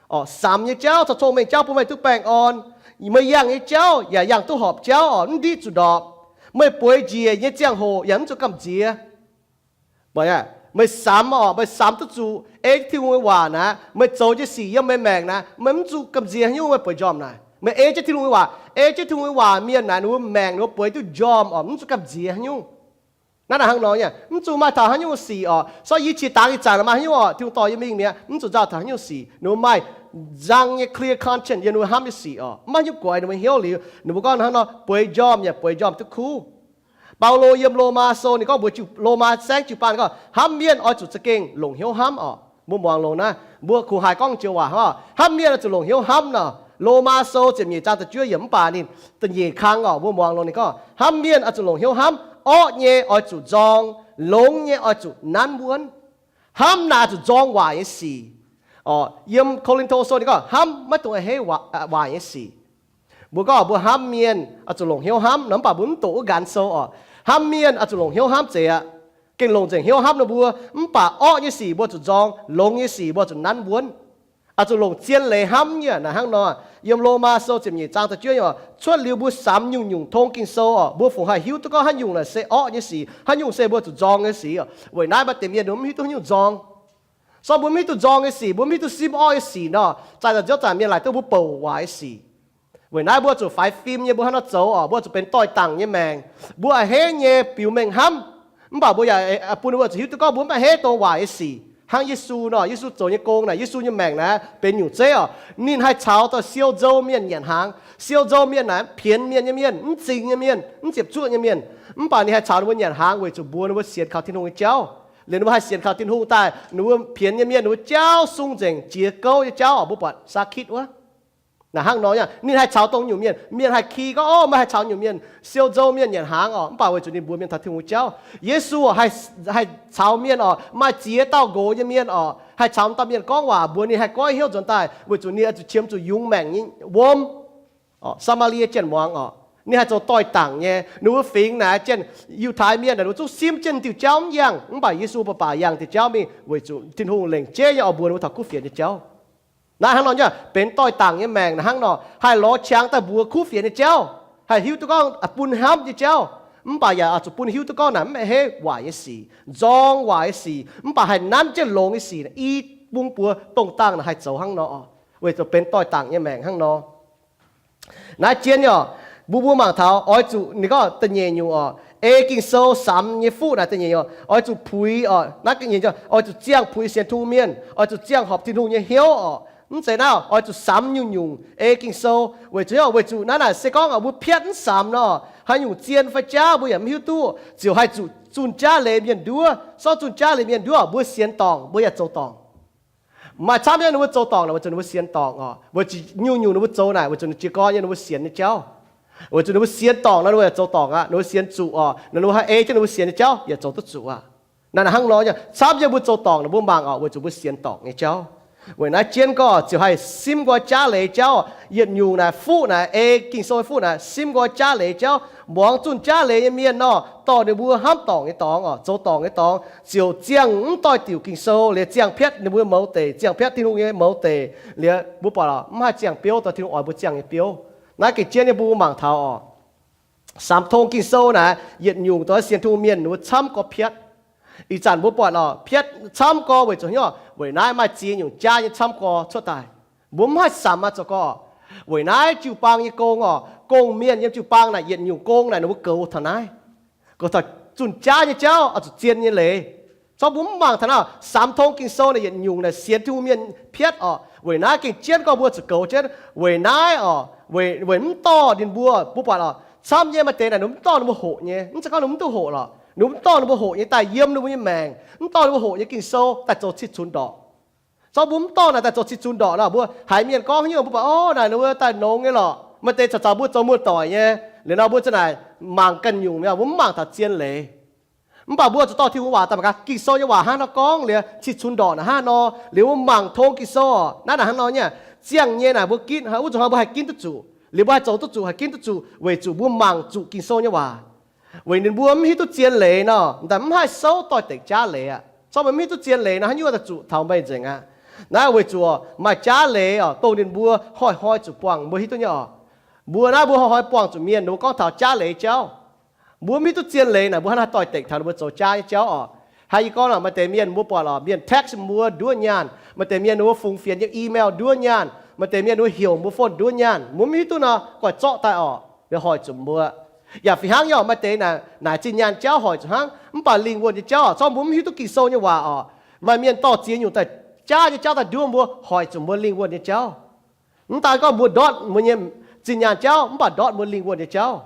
oc. Samx nyei jauv caux cong-mengh jauv bun meih duqv baengh orn. Meih yangh nyei jauv yaac yangh duqv horpc jauv oc, mv ndiqv zuqc ndorpc. Meih bueix njiec nyei ziangh hoc yaac mv zuqc gamh nziex. Meih samx oc, meih samx duqv zuqc ei jienv Tin-Hungh nyei waac naaic, meih zoux nyei sic yiem meih maengc naaic, meih mv zuqc gamh nziex haaix nyungc meih bueix njormh naaic. Meih ei jienv Tin-Hungh nyei waac, ei jienv Tin-Hungh nyei waac mienh naaic, ninh mbuo maengc ninh mbuo bueix duqv njormh oc, mv zuqc gamh nziex haaix nyungc. Naaiv naaic hnangv nor nyei, mv zuqc maaih taux haaix nyungc sic oc. So yie qiex dangx ih zanc maaih haaix nyungc oc, Tin-Hungh dorh yie mingh mi'aqv, mv zuqc nzauh taux haaix nyungc sic. Ninh mbuo maaih nzang nyei clear conscience yiem ninh mbuo hnamv nyei sic oc. Mv maaih haaix nyungc guaix ninh mbuo hnyouv liuz, ninh mbuo gorngv hnangv nor bueix njormh yaac bueix njormh duqv kuv. Baulo yiem Lomaa Sou ninh gorngv mbuox Lomaa saengv jiu-baang ninh gorngv hnamv mienh oix zuqc za'gengh longc hnyouv hnamv oc. Mbuo muangx longx naaiv, mbuo kungx haih gorngv joux waac hnangv, hnamv mienh oix zuqc longc hnyouv hnamv nor. Lomaa Sou ziepc nyeic zaang da'juov yiemc, mv baac ninh da'nyeic kang oc, mbuo muangx longx ninh gorngv hnamv mienh oix zuqc longc hnyouv hnamv. Orqv nyei oix zuqc nzorng, longx nyei oix zuqc nanv wuonv. Hnamv naaic zuqc nzorng waaic nyei sic. Yiem Ko^lin^to Sou ninh gorngv hnamv maiv dungx a'hneiv waaic nyei sic. Mbuo gorngv mbuo hnamv mienh oix zuqc longc hnyouv hnamv nor, mv baac mbuo mv doqc wuov nqanx sou oc. Hnamv mienh oix zuqc longc hnyouv hnamv zeiz aqv. Gengh longc nzengc hnyouv hnamv nor mbuo, mv baac orqv nyei sic mbuo zuqc nzorng, longx nyei sic mbuo zuqc nanv wuonv. Oix zuqc longc zien leiz hnamv nyei naaic hnangv nor. Yiem Lomaa Sou ziepc nyeic zaang da'juov yiemc oc, cuotv liuz mbuo samx nyungc-nyungc tong Ging-Sou oc, mbuo fungc haih hiuv duqv gorngv haaix nyungc naaic se orqv nyei sic, haaix nyungc se mbuo zuqc nzorng nyei sic oc. Weic naaiv maaih deix mienh ninh mbuo mv hiuv duqv haaix nyungc nzorng. So mbuo mv hiuv duqv nzorng nyei sic, mbuo mv hiuv duqv simv orqv nyei sic nor, zaaih nzauh nziouv zanc mienh laaic duqv mbuo bouc waaic nyei sic. Weic naaiv mbuo zuqc faix fim nyei, mbuo hnangv nor zoux oc, mbuo zuqc benx doix-dangc nyei maengc. Mbuo a'hneiv nyei biux mengh hnamv, mv baac mbuo yaac bun mbuo zuqc hiuv duqv gorngv mbuo mv a'hneiv dongh waaic nyei sic. Hnangv Yesu nor, Yesu zoux nyei gong naaic, Yesu nyei maengc naaic benx nyungc zeiv oc. Ninh haih caux dauh siou nzou mienh nyanc hnaangx. Siou nzou mienh naaic pienx mienh nyei mienh, mv zingx nyei mienh, mv ziepc zuoqv nyei mienh. Mv baac ninh haih caux ninh mbuo nyanc hnaangx weic zuqc mbuox ninh mbuo sienx kaux Tin-Hungh nyei jauv. Liuz ninh mbuo haih sienx kaux Tin-Hungh daaih, ninh mbuo pienx nyei mienh ninh mbuo jauv sung nzengc, jiex gouv nyei jauv oc. Mbuo buatc Saa^kitv wuov. Naaic hnangv nor, ninh haih caux dongh nyungc mienh, mienh haih ki gorngv, Ov, meih haih caux nyungc mienh siou nzou mienh nyanc hnaangx orqc. Mv baac weic zuqc ninh mbuox mienh taux Tin-Hungh jauv. Yesu haih, haih caux mienh orqc, maaih ziex dauh nqox nyei mienh orqc, haih caux dauh mienh gorngv waac, mbuox ninh haih goiv hnyouv nzuonx daaih, weic zuqc ninh oix zuqc qiemx zuqc yungz maengc nyei wuom. Saa^maa^lie janx-muangz orqc, ninh haih zoux doix-dangc nyei. Ninh mbuo fingx naaic, janx Yiutai mienh naaic, ninh mbuo zungv simv jienv diuh jauv mv yangh. Mv baac Yesu baac yangh diuh jauv mingh weic zuqc Tin-Hungh lengc jeiv nyei oix mbuox ninh mbuo taux kuv fienx nyei jauv. Naaiv hnangv nor nyei, benx doix-dangc nyei maengc naaic hnangv nor, haih lorz qangx daaih mbuox kuv fienx nyei jauv, haih hiuv duqv gorngv bun hnamv nyei jauv. Mv baac yaac oix zuqc bun hiuv duqv gorngv naaic mv heiv waaic nyei sic, nzorng waaic nyei sic. Mv baac haih nanv jienv longx nyei sic, i bung buoz dongh dangh naaic haih zoux hnangv nor, weic zuqc benx doix-dangc nyei maengc hnangv nor. Naaiv jienv nyei orqc, mbuo, mbuo mangc taux oix zuqc, ninh gorngv da'nyeic nyungc orqc, ei Ging-Sou samx nyei fuqv naaic da'nyeic nyungc, oix zuqc puix orqc, naaiv ga'nyiec, oix zuqc ziangh puix sienx Tin-Hungh mienh, oix zuqc ziangh horpc Tin-Hungh nyei hnyouv orqc. Mv zeiz naaiv, oix zuqc samx nyungc-nyungc ei Ging-Sou. Weic zuqc, weic zuqc naaiv naaic se gorngv mbuo piatv mv samx nor, haaix nyungc zien fai jaav mbuo yaac mv hiuv duqv, ziouc haih zuqc zunh jaav leiz mienh nduov. Sortv zunh jaav leiz mienh nduov, mbuo sienx dorngc mbuo yaac zoux dorngc. Maaih camv nyei ninh mbuo zoux dorngc naaic weic zuqc ninh mbuo sienx dorngc orqc. Weic zuqc nyungc-nyungc ninh mbuo zoux naaic weic zuqc ninh jiez gorn nyei ninh mbuo sienx nyei jauv. Weic zuqc ninh mbuo sienx dorngc nor ninh mbuo yaac zoux dorngc aqv, ninh mbuo sienx zuqc orqc, ninh mbuo haih ei jienv ninh mbuo sienx nyei jauv yaac zoux duqv zuqc aqv. Naaiv hnangv nor nyei, camv nyei mbuo zoux dorngc naaic mbuo mangc orqc, weic zuqc mbuo sienx dorngc nyei jauv. Weic naaiv jienv gorngv ziouc haih simv nqoi jaav leiz jauv. Yietc nyungc naaic fuqv naaic, ei Ging-Sou fuqv naaic, simv nqoi jaav leiz jauv, muangx zunh jaav leiz nyei mienh nor, dorh ninh mbuo hnamv dorngc nyei dorngx orqc, zoux dorngc nyei dorngx, ziouc ziangh mv doix diuc Ging-Sou liuz ziangh piatv ninh mbuo mouz deic, ziangh piatv Tin-Hungh nyei mouz deic liuz, mbuo buatc mv haih ziangh biouv dongh Tin-Hungh oix mbuo ziangh nyei biouv. Naaiv gengh jienv nyei mbuo mangc taux orqc, samx tong Ging-Sou naaic yietc nyungc dongh sienx Tin-Hungh mienh ninh mbuo camv gorx piatv. Ih zanc mbuo buatc orqc, piatv camv gorx weic zuqc hnyouv, weic naaiv maaih ziex nyungc jaav nyei camv gorx cuotv daaih. Mbuo mv haih samx aqv, zoux gorx. Weic naaiv jiu-baang nyei gong orqc, gong-mienh yiem jiu-baang naaic yietc nyungc gong naaic ninh mbuo goux taux naaiv, goux taux zunh jaav nyei jauv oix zuqc zien nyei leiz. Zorqv mbuo mv mangc taux naaiv, samx tong Ging-Sou naaic yietc nyungc naaic sienx Tin-Hungh mienh piatv orqc. Weic naaiv gengh jienv gorngv mbuo zuqc goux jienv. Weic naaiv orqc, weic, weic mv dorh ninh mbuo, mbuo buatc orqc, camv nyei maaih deix naaic ninh mv dorh ninh mbuo hoqc nyei. Mv zeiz gorngv ninh mv duqv hoqc lorqc, ninh mv dorh ninh mbuo hoqc nyei daaih yiem ninh mbuo nyei maengc, mv dorh ninh mbuo hoqc nyei Ging-Sou daaih zoux cih cunx ndorqc. Zorqv mbuo mv dorh naaic daaih zoux cih cunx ndorqc nor, mbuo haiz mienh gorngv haaix nyungc mbuo buatc, Ov, naaic ninh mbuo daaih nongx nyei lorqc. Maaih deix caux zaux mbuo zoux muoz-doic nyei. Liuz nor mbuo za'naaic mangc ganh nyungc mi'aqv, mbuo mv mangc taux zien leiz. Mv baac mbuo zuqc dorh Tin-Hungh waac daaih mangc gaax, Ging-Sou nyei waac hnangv nor gorngv liuz, cih cunx ndorqc naaic hnangv nor, liuz mbuo mangc tong Ging-Sou orqc, naaiv naaic hnangv nor nyei. Ziangh nyei naaic mbuo ginv, wuov zuqc hnoi mbuo haih ginv duqv zuqc, liuz mbuo haih zoux duqv zuqc, haih ginv duqv zuqc, weic zuqc mbuo mangc zuqc Ging-Sou nyei waac. Weic ninh mbuo mv hiuv duqv zien leiz nor, m'daaih mv haih souv doix-dekc jaav leiz aqv. Zorqv meih mv hiuv duqv zien leiz nor, haaix nyungc daaih zuqc taux meih nzengc aqv. Naaiv weic zuqc maaih jaav leiz orqc, dongh ninh mbuo hnoi-hnoi zuqc buangh, mbuo hiuv duqv nyei orqc. Mbuo naaiv mbuo hnoi-hnoi buangh zuqc mienh, ninh mbuo gorngv taux jaav leiz jauv. Mbuo mv hiuv duqv zien leiz naaic, mbuo hnangv haaix doix-dekc taux ninh mbuo zoux jaav nyei jauv orqc? Haaix, yie gorngv naaic, maaih deix mienh mbuo buatc orqc, mienh text mbuo nduov nyaanh, maaih deix mienh ninh mbuo fungx fienx nyei email nduov nyaanh, maaih deix mienh ninh mbuo heuc mbuo phone nduov nyaanh, mbuo mv hiuv duqv nor, goiv zorqv daaih orqc, liuz hoic zuqc mbuo. Yaac fih hnangv nyei orqc, maaih deix naaic, naaic zinh nyaanh jauv hoic zuqc hnangv, mv baac lingh wuonh nyei jauv orqc, zorqv mbuo mv hiuv duqv Ging-Sou nyei waac orqc, maaih mienh dorh ziex nyungc daaih jaav nyei jauv daaih nduov mbuo, hoic zuqc mbuo lingh wuonh nyei jauv. Mv daan gorngv mbuo ndortv mbuo nyei zinh nyaanh jauv, mv baac ndortv mbuo lingh wuonh nyei jauv.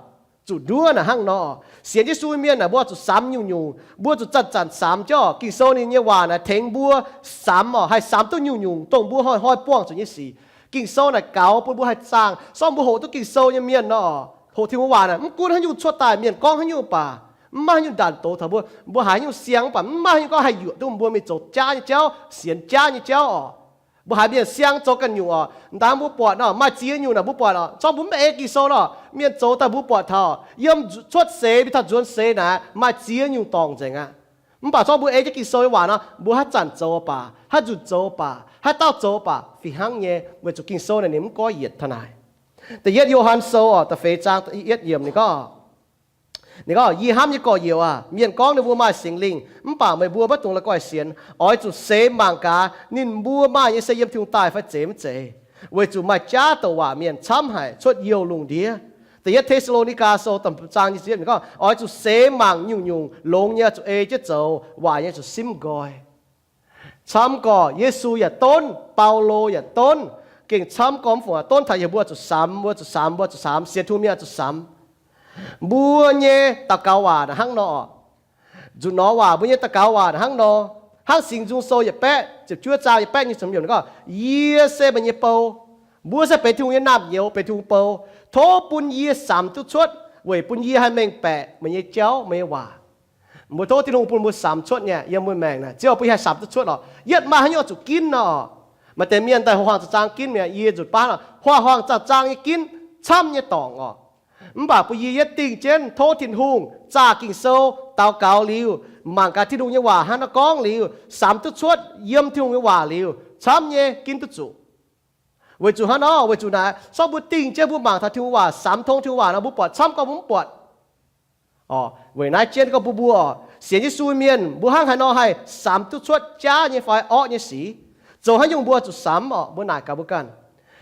Zuqc nduov naaic hnangv nor. Sienx Yesu mienh naaic, mbuo zuqc samx nyungc-nyungc, mbuo zuqc zanc-zanc samx jauv. Ging-Sou ninh nyei waac naaic tengx mbuo samx orqc, haih samx duqv nyungc-nyungc dongh mbuo hnoi-hnoi buangh zuqc nyei sic. Ging-Sou naaic gaux bun mbuo haih zaangh. Sortv mbuo hoqc duqv Ging-Sou nyei mienh nor, hoqc Tin-Hungh waac naaic, mv gunv haaix nyungc cuotv daaih, mienh gorngv haaix nyungc baac, mv maaih haaix nyungc ndanc doz taux mbuo. Mbuo haiz haaix nyungc siang mv baac mv maaih haaix nyungc gorngv haih yuoqc duqv mbuo mingh zoux jaav nyei jauv, sienx jaav nyei jauv orqc. Mbuo haiz mienh siang zoux ganh nyungc orqc, mv daan mbuo buatc nor, maaih ziex nyungc naaic mbuo buatc orqc. Zorqv mbuo mv ei Ging-Sou nor, mienh zoux daaih mbuo buatc taux yiem cuotv seix mingh taux nzuonx seix naaic maaih ziex nyungc dorngc nzengc aqv. Mv baac zorqv mbuo ei jienv Ging-Sou nyei waac nor, mbuo haaix zanc zoux baac, haaix nzunc zoux baac, haaix dauh zoux baac fih hnangv nyei, weic zuqc Ging-Sou naaic ninh mv goiv yietc taux naaic. Da'yietv Yo^han Sou orqc, da'feix zaang da'yietv yiemc ninh gorngv, ninh gorngv, Yie hnamv nyei gorx-youz aac, mienh gorngv ninh mbuo maaih Singx Lingh, mv baac meih mbuo maiv dungx la'guaih sienx. Oix zuqc seix mangc gaax ninh mbuo maaih nyei se yiem Tin-Hungh daaih fai zeiz mv zeiz, weic zuqc maaih jaav douc waac mienh camv haic cuotv youh lungh ndiev. Da'yietv Te^saa^lo^ni^gaa Sou da'feix zaang nyic ziepc yiemc ninh gorngv, oix zuqc seix mangc nyungc-nyungc, longx nyei zuqc ei jienv zoux, waaic nyei zuqc simv nqoi. Camv gorx Yesu yaac donv, Baulo yaac donv, gengh camv gorx mv fungc aqv, donv taux yie mbuo zuqc samx, mbuo zuqc samx, mbuo zuqc samx, sienx Tin-Hungh mienh zuqc samx. Mbuo nyei daux gaux waac naaic hnangv nor, nzuqc norm waac mbuo nyei daux gaux waac naaic hnangv nor, hnangv Singx Nzung Sou yietc baeqv ziepc juov zaang yietc baeqv nyic ziepc yiemc gorngv, Yie se meih nyei bou, Mbuo se benx Tin-Hungh nyei naamh nyouz, benx Tin-Hungh bou. Tov bun yie samx duqv cuotv weic bun yie haih mengh baeqc meih nyei jauv, meih nyei waac. Mbuo tov Tin-Hungh bun mbuo samx cuotv nyei yiem mbuo maengc naaic, ziouc bun yie haih samx duqv cuotv oc. Yietv maaih haaix nyungc zuqc ginv nor, maaih deix mienh daaih huaang zaang ginv mi'aqv. Yie nzunc baav oc, huaang huaang zaang zaang nyei ginv camv nyei dorngc oc. Mv baac bun yie yietv dingh jienv tov Tin-Hungh zaah Ging-Sou, daux gaux liuz, mangc gaax Tin-Hungh nyei waac hnangv naaiv gorngv liuz, samx duqv cuotv yiem Tin-Hungh nyei waac liuz, camv nyei ginv duqv zuqc. Weic zuqc hnangv nor, weic zuqc naaic, sorng mbuo dingh jienv mbuo mangc taux Tin-Hungh waac, samx tong Tin-Hungh waac nor, mbuo buatc camv gorngv mbuo mv buatc. Oc, weic naaiv jienv gorngv mbuo mbuo oc, sienx Yesu mienh, mbuo hnangv haaix nor haih samx duqv cuotv jaav nyei fai orqv nyei sic? Zoux haaix nyungc mbuo zuqc samx oc? Mbuo naaic gaax mbuo ganh.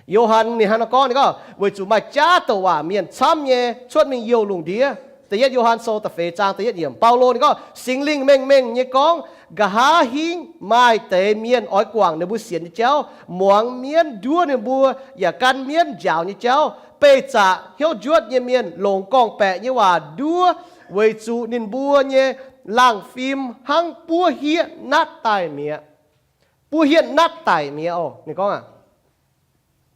Yo^han ninh hnangv nor gorngv, ninh gorngv, weic zuqc maaih jaav douc waac mienh camv nyei cuotv mingh youh lungh ndiev. Da'yietv Yo^han Sou da'feix zaang da'yietv yiemc, Baulo ninh gorngv, Singx Lingh mengh mengh nyei gorngv, nqa'haav hingv maaih deix mienh oix guangc ninh mbuo sienx nyei jauv, muangx mienv nduov ninh mbuo, yaac gan mienv njaaux nyei jauv. Beih zaqc hnyouv njuotv nyei mienh longc gorngv-baeqc nyei waac nduov, weic zuqc ninh mbuo nyei laangh fim hnangv buov hieqv natv daaih mi'aqv. Buov hieqv natv daic mi'aqv oc. Ninh gorngv aqv,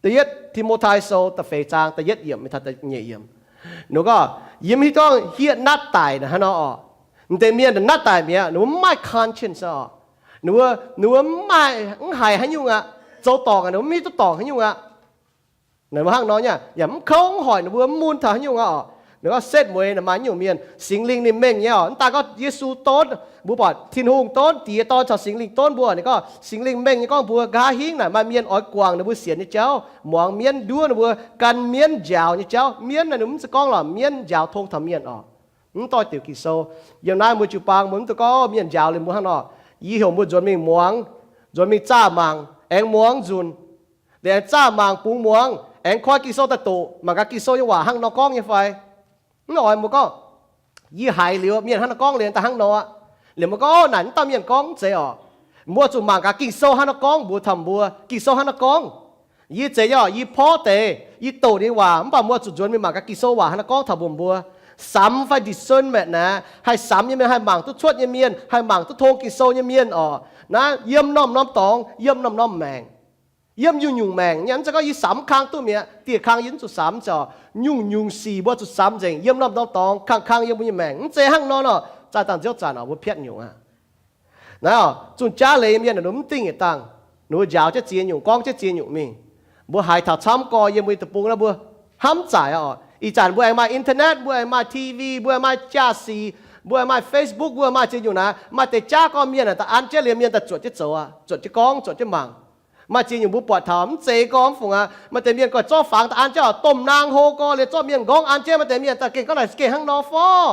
Da'yietv Ti^mo^tai Sou da'feix zaang da'yietv yiemc, ninh gorngv, yie mv hiuv gorngv hieqv natv daic naaic hnangv nor oc. M'deix mienh natv daic mi'aqv, ninh mbuo mv maaih conscience oc. Ninh mbuo, ninh mbuo mv maaih, mv haiz haaix nyungc aqv. Zoux dorngc aqv, ninh mbuo mv hiuv duqv dorngc haaix nyungc aqv. Ninh mbuo hnangv nor nyei, yaac mv kouv mv hoic, ninh mbuo mv mun taux haaix nyungc aqv oc. Ninh gorngv setv mueiz naaic maaih nyungc mienh Singx Lingh ninh mengh nyei oc. Mv daan gorngv Yesu donv, mbuo buatc Tin-Hungh donv, Diex, Dorn caux Singx Lingh donv mbuo. Ninh gorngv Singx Lingh mengh nyei gorngv mbuo nqa'haav hingv naaic maaih mienh oix guangc ninh mbuo sienx nyei jauv, muangx mienv nduov ninh mbuo, gan mienv njaaux nyei jauv. Mienv naaic ninh mv zeiz gorngv lorqc mienv njaaux tong taux mienh oc. Mv doix diuc Ging-Sou. Yiem naaiv mbuo jiu-baang mbuo mv dungx gorngv mienh njaaux liuz mbuo hnangv nor. Yie heuc mbuo nzuonx mingh muangx, nzuonx mingh zaah mangc, aengx muangx nzunc. Liuz aengx zaah mangc bungx muangx, aengx koi Ging-Sou daaih doqc, mangc gaax Ging-Sou nyei waac hnangv nor gorngv nyei fai. Mv oix mbuo gorngv, yie haiz liuz mienh hnangv nor gorngv liuz daaih hnangv nor aqv. Liuz mbuo gorngv, Naaic mv dauh mienh gorngv mv zeiz oc. Mbuo zuqc mangc gaax Ging-Sou hnangv nor gorngv mbuox taux mbuo, Ging-Sou hnangv nor gorngv. Yie zeiz nyei oc, yie porv deix, yie doqc ninh nyei waac, mv baac mbuo zuqc nzuonx mingh mangc gaax Ging-Sou waac hnangv nor gorngv taux mbuox mbuo. Samx fai discernment naaic, haih samx nyei mienh, haih mangc duqv cuotv nyei mienh, haih mangc duqv tong Ging-Sou nyei mienh oc. Naaiv yiem norm-norm dorngx, yiem norm-norm maengc, yiem nyungc-nyungc maengc nyei. Mv zeiz gorngv yie samx kang duqv mi'aqv, dieh kang yie mv zuqc samx, mv zeiz oc. Nyungc-nyungc sic mbuo zuqc samx nzengc, yiem norm-norm dorngx, kang-kang yiem mbuo nyei maengc. Mv zeiz hnangv nor nor, zaah dangh nziouv zanc oc, mbuo piatv nyungc aqv. Naaiv oc, zunh jaav leiz mienh ninh mv dingh yietc dangh, ninh mbuo njaaux jienv ziex nyungc, gorngv jienv ziex nyungc mingh. Mbuo haiz taux camv gorx yiem mbuo nyei deic-bung naaiv mbuo hnamv zaaic oc. Ih zanc mbuo aengx maaih internet, mbuo aengx maaih T V, mbuo aengx maaih jaa-sic, mbuo aengx maaih Facebook, mbuo maaih ziex nyungc naaic. Maaih deix jaav gorngv mienh daaih an jienv liuz mienh daaih zuotc jienv zoux aqv, zuotc jienv gorngv, zuotc jienv mangc. Maaih ziex nyungc mbuo buatc taux mv zeiz gorngv mv fungc aqv. Maaih deix mienh gorngv zorqv fangx daaih an jienv oc, domh naang hlo gorx liuz zorqv mienh nqorngv an jienv. Maaih deix mienh daaih gengh gorngv naaic gengh hnangv nor fai.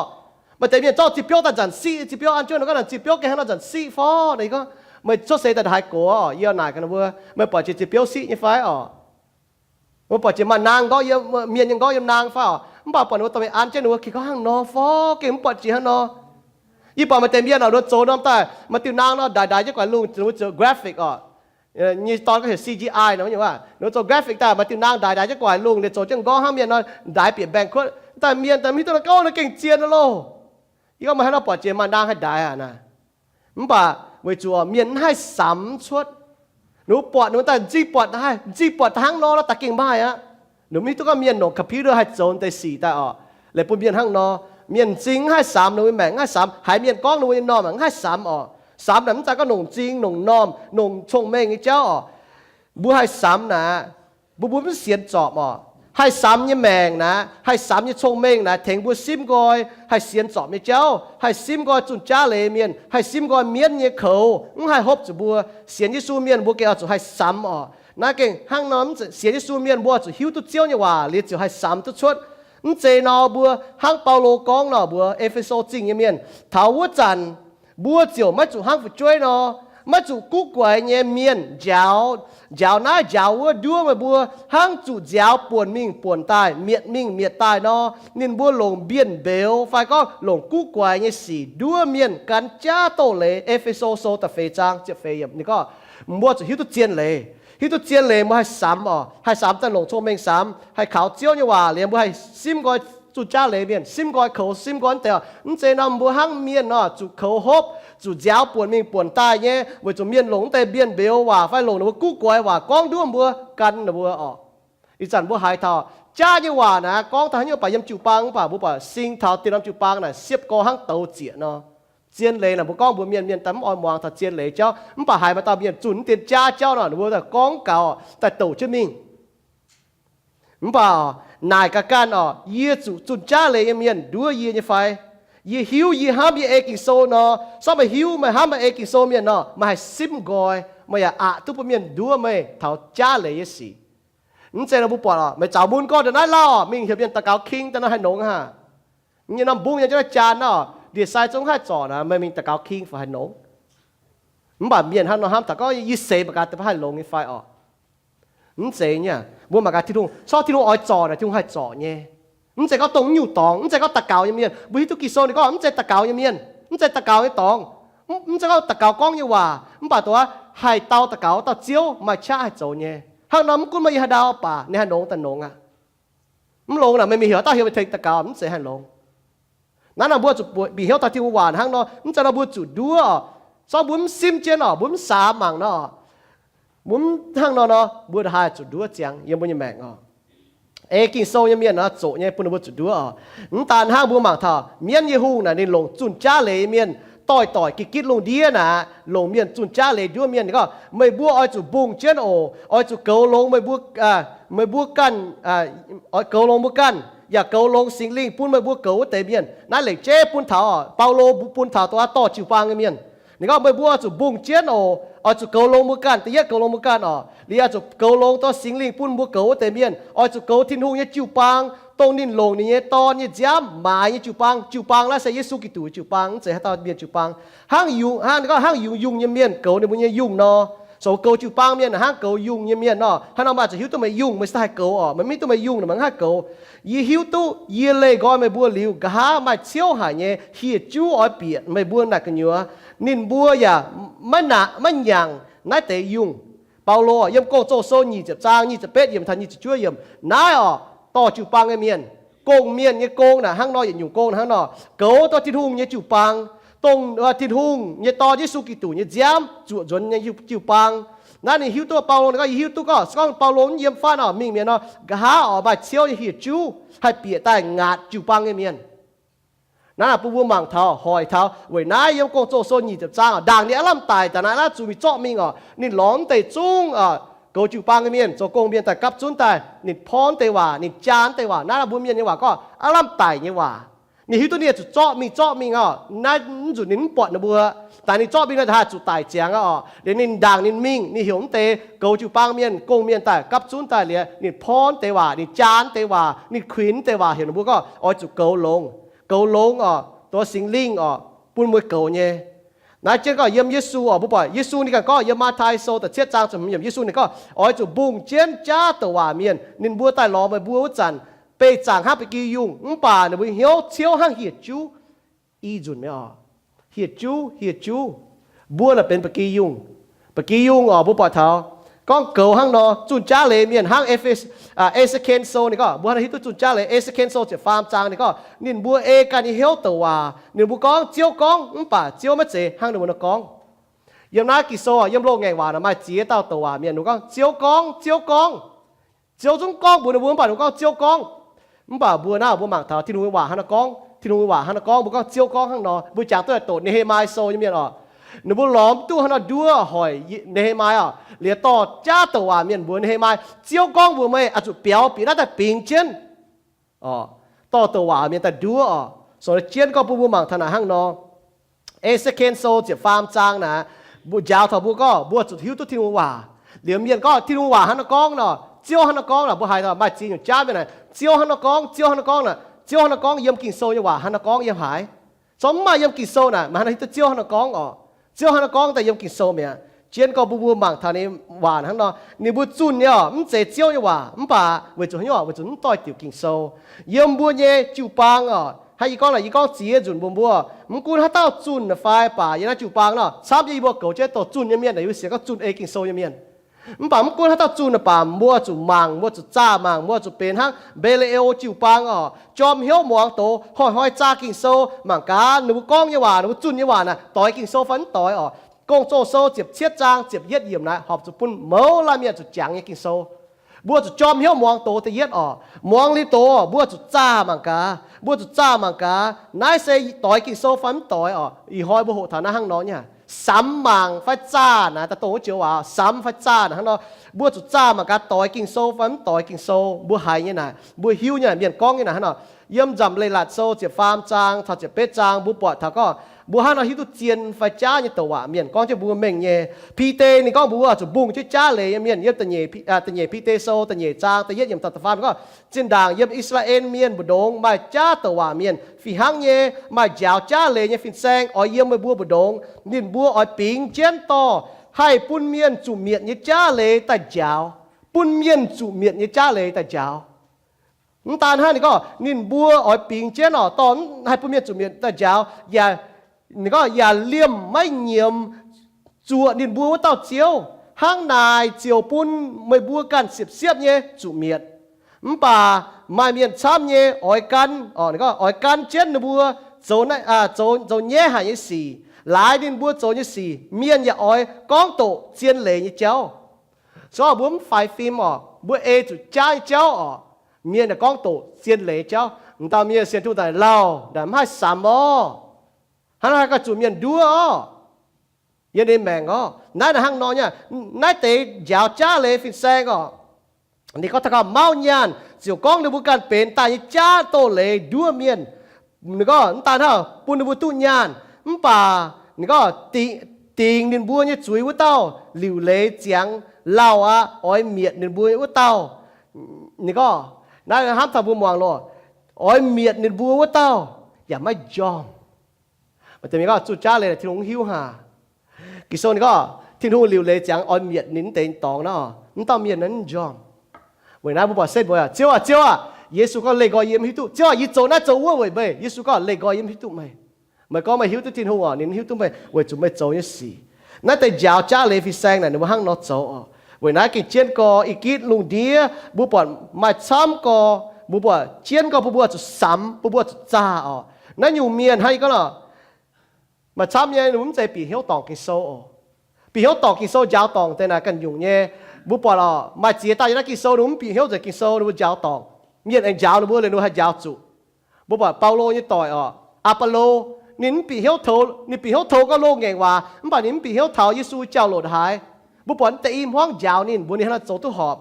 Maaih deix mienh zorqv ziepc biouv daaih nzanc siqv, ziepc biouv an jienv nor gorngv naaic ziepc biouv gengh hnangv nor nzanc siqv fai. Ninh gorngv, meih cuotv seix daaih haaix gox oc, yie naaic gaax ninh mbuo, meih buatc jiex ziepc biouv siqv nyei fai oc? Meih buatc jiex maaih naang nqorngv yiem, mienh nyei nqorngv yiem naang fai oc? Mv baac buatc ninh mbuo dorh mingh an jienv ninh mbuo gengh gorngv hnangv nor fai, gengh mv buatc jiex hnangv nor. Yie buatc maaih deix mienh oc, ninh mbuo zoux norm daaih maaih diuh naang nor ndaix ndaix jienv gu'nguaaic lungh, ninh mbuo zoux graphic oc. Nyei dorn gorngv heuc C G I nor, mv nyungc waac, ninh mbuo zoux graphic daaih maaih diuh naang ndaix ndaix jienv gu'nguaaic lungh, ninh zoux jienv nqorngv hnangv mienh nor, ndaix bieqc mbaengx kuotv. Daaih mienh daaih mv hiuv duqv nor gorngv ninh gengh zien loh. Yie gorngv meih hnangv nor buatc jiex maaih naang haih ndaix aqv naaic. Mv baac weic zuqc mienh mv haih samx cuotv. Ninh mbuo buatc, ninh mbuo daaih m'zing buatc, m'zing buatc daaih hnangv nor, daaih gengh maaih aqv. Ninh mbuo mv hiuv duqv gorngv mienh longc computer haih zoux deix sic daaih oc, liuz bun mienh hnangv nor. Mienh m'zing mv haih samx, ninh mbuo maengc mv haih samx. Haiz mienh gorngv ninh mbuo nyei normh mv haih samx oc. Samx naaic mv zeiz gorngv longc m'zing, longc normh, longc cong-mengh nyei jauv oc. Mbuo haih samx naaic, mbuo, mbuo mv sienx zorpc oc. Haih samx nyei maengc naaic, haih samx nyei cong-mengh naaic tengx mbuo simv nqoi haih sienx zorpc nyei jauv, haih simv nqoi zunh jaav leiz mienh, haih simv nqoi mienv nyei koux, mv haih hopv zuqc mbuo. Sienx Yesu mienh mbuo gengh oix zuqc haih samx oc. Naaiv gengh hnangv nor, sienx Yesu mienh mbuo zuqc hiuv duqv Ziouv nyei waac liuz ziouc haih samx duqv cuotv. Mv zeiz nor mbuo hnangv Baulo gorngv nor, mbuox E^fe^so Zingh nyei mienh, taux wuov zanc mbuo ziouc maiv zuqc hnangv fu'jueiv nor, maiv zuqc guv guaix nyei mienh njaaux, njaaux naaiv njaaux wuov nduov meih mbuo, hnangv zuqc nziaaux buonc mingh buonc daaih, mietc mingh mietc daaih nor. Ninh mbuo longc mbienv mbeux fai gorngv longc guv guaix nyei sic nduov mienh gan jaav doz-leiz. E^fe^so Sou da'feix zaang ziepc feix yiemc ninh gorngv, mbuo zuqc hiuv duqv zien leiz. Hiuv duqv zien leiz mbuo haih samx oc. Haih samx daaih longc cong-mengh samx, haih kaux Ziouv nyei waac liuz mbuo haih simv nqoi zunh jaav leiz mienh, simv nqoi koux, simv nqoi deix oc. Mv zeiz nor mbuo hnangv mienh nor zuqc koux hopv, zuqc nziaaux buonc mingh buonc daaih nyei, weic zuqc mienh longc wuov deix mbienv mbeux waac fai longc ninh mbuo guv guaix waac gorngv nduov mbuo, gan ninh mbuo oc. Ih zanc mbuo haiz taux jaav nyei waac naaic gorngv taux haaix nyungc baac yiem jiu-baang, mv baac mbuo buatc sing taux dien norm jiu-baang naaic siepv gorx hnangv douz zieqc nor. Zien leiz naaic mbuo gorngv mbuox mienh, mienh daaih mv oix muangx taux zien leiz jauv, mv baac haiz maaih dauh mienh zunh dien jaav jauv nor, ninh mbuo daaih gorngv gaux daaih douc jienv mingh. Mv baac naaic gaax ganh oc, yie zuqc zunh jaav leiz nyei mienh nduov yie nyei fai? Yie hiuv yie hnamv yie ei Ging-Sou nor, sortv meih hiuv meih hnamv meih ei Ging-Sou mienh nor, meih haih simv nqoi, meih yaac aqc duqv bun mienh nduov meih taux jaav leiz nyei sic. Mv zeiz nor mbuo buatc oc, meih zaux mun gorngv daaih naaiv lauh mingh heuc mienh daux gaux king daaih nor haih nongx hnangv. Nyei norm mbungv nyei jienv naaiv jaan nor, ndie-sai zungv haih zorc naaic, meih mingh daux gaux king fai haih nongx? Mv baac mienh hnangv nor hnamv taux gorngv yie seix mangc gaax deix haih longx nyei fai oc. Mv zeiz nyei. Mbuo mangc gaax Tin-Hungh, corc Tin-Hungh oix zorc naaic Tin-Hungh haih zorc nyei. Mv zeiz gorngv dongh nyungc dorngx, mv zeiz gorngv daux gaux nyei mienh. Mbuo hiuv duqv Ging-Sou ninh gorngv mv zeiz daux gaux nyei mienh, mv zeiz daux gaux nyei dorngx, mv zeiz gorngv daux gaux gorngv nyei waac, mv baac dongh haih dau daux gaux, dauh Ziouv maaih qaqv haih zoux nyei. Hnangv nor mv gunv meih yie haaix ndau baac ninh haih nongx daaih nongx aqv. Mv longx naaic meih mingh heuc dauh heuc meih tengx daux gaux mv zeiz haih longx. Naaiv nor mbuo zuqc bieqc hnyouv taux Tin-Hungh waac hnangv nor, mv zeiz nor mbuo zuqc nduov oc. Sortv mbuo mv simv jienv oc, mbuo mv samx mangc nor, mbuo mv hnangv nor nor mbuo haih zuqc nduov ziangx yiem mbuo nyei maengc oc. Ei Ging-Sou nyei mienh nor zoqc nyei bun ninh mbuo zuqc nduov oc. Mv daan hnangv, mbuo mangc taux mienv nyei hungh naaic ninh longc zunh jaav leiz mienh, doix-doic gitv-gitv lungh ndiev naaic longc mienh zunh jaav leiz nduov mienh. Ninh gorngv, meih mbuo oix zuqc mbungh jienv oc, oix zuqc goux longx meih mbuo, meih mbuo ganh, oix goux longx mbuo ganh, yaac goux longx Singx Lingh bun meih mbuo goux wuov deix mienh. Naaiv lengc jeiv bun taux, Baulo bun taux dongh aav dorh jiu-baang nyei mienh. Ninh gorngv, meih mbuo oix zuqc mbungh jienv oc, oix zuqc goux longx mbuo ganh, da'yietv goux longx mbuo ganh oc, liuz oix zuqc goux longx dongh Singx Lingh bun mbuo goux wuov deix mienh. Oix zuqc goux Tin-Hungh nyei jiu-baang, dongh ninh longc ninh nyei Dorn nyei nziaamv maaiz nyei jiu-baang. Jiu-baang naaiv se Yesu Giduc nyei jiu-baang, mv zeiz haaix dauh mienh jiu-baang. Hnangv yungz, hnangv, hnangv yungz, yungh nyei mienh goux ninh mbuo nyei yungh nor, zoux goux jiu-baang mienh hnangv goux yungh nyei mienh nor, hnangv nor meih zuqc hiuv duqv meih yungh, meih se haih goux oc. Meih mv hiuv duqv meih yungh nor, meih mv haih goux. Yie hiuv duqv yie leih nqoi meih mbuo liuz, nqa'haav maaih ciouv haic nyei hieh juv oix bieqc meih mbuo naaic gu'nyuoz. Ninh mbuo yaac maiv naqc maiv nyaangc naaiv deix yungh. Baulo yiem Gong-Zoh Sou nyic ziepc zaang nyic ziepc betv yiemc taux nyic ziepc juov yiemc naaiv oc, dorh jiu-baang nyei mienh, gong-mienh nyei gong naaic hnangv nor, yietc nyungc gong hnangv nor, goux dongh Tin-Hungh nyei jiu-baang, dongh Tin-Hungh nyei Dorn Yesu Giduc nyei nziaamv zuoqc nzuonx nyei jiu-baang. Naaiv ninh hiuv duqv, Baulo ninh gorngv, yie hiuv duqv gorngv, se gorngv Baulo mv yiem fatv nor, mingh mi'aqv nor, nqa'haav oix maaih ciouv nyei hieh juv haih bieqc daaih ngaatc jiu-baang nyei mienh. Naaiv bun mbuo mangc taux, hoic taux weic naaiv yiem Gong-Zoh Sou nyic ziepc zaang oc, ndaangc ninh aav lamh daic daaih naaiv, naaiv zuqc mingh zorqv mingh oc. Ninh lorz mv deix zungv goux jiu-baang nyei mienh, zoux gong-mienh daaih gapv zunv daaih, ninh porv deix waac, ninh jaa deix waac. Naaiv mbuo mienh nyei waac gorngv aav lamh daic nyei waac. Ninh hiuv duqv ninh zuqc zorqv mingh, zorqv mingh oc. Naaiv nzunc ninh mv buatc ninh mbuo, daaih ninh zorqv mingh naaiv haih zuqc daic ziangx oc. Liuz ninh ndaangc ninh mingh, ninh heuc mv deix goux jiu-baang mienh, gong-mienh daaih gapv zunv daaih liuz, ninh porv deix waac, ninh jaa deix waac, ninh kuinx deix waac, heuc ninh mbuo gorngv oix zuqc goux longx. Goux longx oc, dongh Singx Lingh oc, bun mbuo goux nyei. Naaiv jienv gorngv yiem Yesu oc, mbuo buatc Yesu ninh ganh gorngv yiem Matv^tai Sou da'cietv zaang ziepc hmz yiemc, Yesu ninh gorngv, oix zuqc mbungh jienv jaav douc waac mienh. Ninh mbuo daaih lorz meih mbuo wuov zanc, beih zaangc hnangv ba'gi yungh, mv baac ninh mbuo hnyouv ciouv hnangv hieh juv. I nzunc mi'aqv oc. Hieh juv, hieh juv. Mbuo naaic benx ba'gi yungh. Ba'gi yungh oc, mbuo buatc taux gorngv goux hnangv nor, zunh jaav leiz mienh hnangv E^se^ken Sou ninh gorngv, mbuo hnangv hiuv duqv zunh jaav leiz E^se^ken Sou ziepc faam zaang ninh gorngv, ninh mbuo ei ganh nyei hnyouv douc waac. Ninh mbuo gorngv Ziouv gorngv, mv baac Ziouv maiv zeiz hnangv ninh mbuo nor gorngv. Yiem naaiv Ging-Sou, yiem loz-ngaengc waac naaic maaih ziex dauh douc waac mienh, ninh mbuo gorngv, Ziouv gorngv, Ziouv gorngv. Ziouv zungv gorngv mbuox ninh mbuo, mv baac ninh mbuo gorngv, Ziouv gorngv. Mv baac mbuo naaiv mbuo mangc taux Tin-Hungh nyei waac hnangv nor gorngv, Tin-Hungh nyei waac hnangv nor gorngv, mbuo gorngv Ziouv gorngv hnangv nor. Mbuo jangx duqv doqc Ne^he^mai Sou nyei mienh oc. Ninh mbuo lorz mv duqv hnangv nor nduov hoic Ne^he^mai oc. Liuz dorh jaav douc waac mienh mbuox Ne^he^mai, Ziouv gorngv mbuox meih oix zuqc biaux bieqc naaiv daaih bingx jienv. Dorh douc waac mienh daaih nduov oc. Sou jienv gorngv bun mbuo mangc taux naaic hnangv nor. E^se^ken Sou ziepc faam zaang naaic, mbuo njaaux taux mbuo gorngv mbuo zuqc hiuv duqv Tin-Hungh waac. Liuz mienh gorngv Tin-Hungh waac hnangv nor gorngv nor, Ziouv hnangv nor gorngv naaic, mbuo haiz maaih ziex nyungc jaav mienh naaic, Ziouv hnangv nor gorngv, Ziouv hnangv nor gorngv naaic, Ziouv hnangv nor gorngv, yiem Ging-Sou nyei waac hnangv nor gorngv yiem haaix. Corc mv maaih yiem Ging-Sou naaic, maaih hnangv nor hiuv duqv Ziouv hnangv nor gorngv oc. Ziouv hnangv nor gorngv daaih yiem Ging-Sou mi'aqv. Jienv gorngv mbuo mbuo mangc taux ninh waac hnangv nor, ninh mbuo zunh nyei oc, mv zeiz Ziouv nyei waac, mv baac weic zuqc haaix nyungc? Weic zuqc mv doix-diuc Ging-Sou. Yiem mbuo nyei jiu-baang oc, hnangv yie gorngv naaic, yie gorngv ziex nzunc mbuox mbuo, mv gunv haaix dauh zunh naaic fai baac yiem naaiv jiu-baang nor, camv jienv yie mbuo goux jienv dongh zunh nyei mienh, yie mbuo sienx gorngv zunh ei Ging-Sou nyei mienh. Mv baac mv gunv haaix dauh zunh naaic baac mbuo zuqc mangc, mbuo zuqc zaah mangc, mbuo zuqc benx hnangv Mbetc^le^en jiu-baang oc, jorm hnyouv muangx doz, hnoi-hnoi zaah Ging-Sou, mangc gaax ninh mbuo gorngv nyei waac, ninh mbuo zunh nyei waac naaic doix Ging-Sou fai mv doix oc. Gong-Zoh Sou ziepc cietv zaang ziepc yietv yiemc naaic horpc zuqc bun mouz laanh mienh zuqc jangx nyei Ging-Sou. Mbuo zuqc jorm hnyouv muangx doz da'yietv oc. Muangx liuz doz, mbuo zuqc zaah mangc gaax. Mbuo zuqc zaah mangc gaax, naaiv se doix Ging-Sou fai mv doix oc. Ih hnoi mbuo hoqc taux naaiv hnangv nor nyei, samx mangc fai zaah naaic, daaih dongh wuov joux waac, samx fai zaah naaic hnangv nor. Mbuo zuqc zaah mangc gaax doix Ging-Sou fai mv doix Ging-Sou. Mbuo haiz nyei naaic, mbuo hiuv nyei naaic, mienh gorngv nyei naaic hnangv nor. Yiem Nzamc Leiz-Latc Sou ziepc faam zaang taux ziepc betv zaang mbuo buatc taux gorngv mbuo hnangv nor hiuv duqv zien fai jaav nyei douc waac. Mienh gorngv jienv mbuo mengh nyei. Bide ninh gorngv mbuo zuqc mbungh jienv jaav leiz nyei mienh. Yiem da'nyeic Bide Sou da'nyeic zaang da'yietv yiemc taux da'faam gorngv, zinh ndaangc yiem I^saa^laa^en Mienh mbu'ndongx maaih jaav douc waac mienh. Fih hnangv nyei, maaih njaaux jaav leiz nyei fin-saeng oix yiem meih mbuo mbu'ndongx. Ninh mbuo oix bingx jienv dorh haih bun mienh zuqc mietc nyei jaav leiz daaih njaaux. Bun mienh zuqc mietc nyei jaav leiz daaih njaaux. Mv daan hnangv, ninh gorngv ninh mbuo oix bingx jienv oc, dorh haih bun mienh zuqc mietc daaih njaaux. Ninh gorngv, yaac liemh maiv nyiemz zuoqc ninh mbuo wuov dauh Ziouv. Hnangv naaic ziouc bun meih mbuo ganh siepv-siepv nyei zuqc mietc. Mv baac maaih mienh camv nyei oix gan, oix gan jienv ninh mbuo zoux, zoux nyaiv haic nyei sic. Laaix ninh mbuo zoux nyei sic mienh yaac oix gorngv doqc zien leiz nyei jauv. Zorqv mbuo mv faix fim oc, mbuo ei zuqc jaav nyei jauv oc, mienh yaac gorngv doqc zien leiz jauv. M'dauh mienh sienx Tin-Hungh daaih lauh, naaic mv haih samx orv. Hnangv naaiv haih ganh zuqc mienh nduov orv. Yiem ninh maengc orv. Naaiv naaic hnangv nor nyei, naaiv deix njaaux jaav leiz fin-saeng oc. Ninh gorngv taux gauh mauv nyaanh ziouc gorngv ninh mbuo ganh benx daaih nyei jaav doz-leiz nduov mienh. Ninh gorngv mv daan hnangv bun ninh mbuo duqv nyaanh, mv baac ninh gorngv dingc ninh mbuo nyei zuiz wuov dauh liuc leiz ziangx lauh aqv, oix mietc ninh mbuo wuov dauh. Ninh gorngv naaiv hnamv taux mbuo muangx loh, oix mietc ninh mbuo wuov dauh yaac maiv njormh. Maaih deix mienh gorngv zuqc jaav leiz Tin-Hungh mv hiuv haac. Ging-Sou ninh gorngv Tin-Hungh liuc leiz ziangx oix mietc ninh mv deix dorngx nor, mv dauh mienh naaiv mv njormh. Weic naaiv mbuo buatc setv mbuo, Ziouv aac, Ziouv aac, Yesu gorngv, leih nqoi yie mv hiuv duqv. Ziouv aac, yie zoux naaiv zoux wuov weic meih. Yesu gorngv, leih nqoi yie mv hiuv duqv meih. Meih gorngv meih hiuv duqv Tin-Hungh oc, ninh mv hiuv duqv meih weic zuqc meih zoux nyei sic. Naaiv deix njaaux jaav leiz fin-saeng naaic ninh mbuo hnangv nor zoux oc. Weic naaiv gengh jienv gorx, ih gitv lungh ndiev mbuo buatc maaih camv gorx, mbuo buatc jienv gorx, mbuo mbuo zuqc samx, mbuo mbuo zuqc zaah oc. Naaiv nyungc mienh hnangv yie gorngv oc, maaih camv nyei ninh mbuo mv zeiz bieqc hnyouv dorngc Ging-Sou oc. Bieqc hnyouv dorngc Ging-Sou njaaux dorngc deix naaic ganh nyungc nyei. Mbuo buatc oc, maaih ziex daaih yiem naaiv Ging-Sou ninh mbuo mv bieqc hnyouv nzengc Ging-Sou, ninh mbuo njaaux dorngc. Mienh aengx njaaux ninh mbuo liuz ninh mbuo haih njaaux zuqc. Mbuo buatc Baulo nyei doic oc, Apolo, ninh mv bieqc hnyouv, ninh bieqc hnyouv tov gorngv loz-ngaengc waac, mv baac ninh mv bieqc hnyouv taux Yesu jauv-louc haaix. Mbuo buatc mv deix i hmuangv njaaux ninh, mbuox ninh hnangv nor zoux duqv horpc.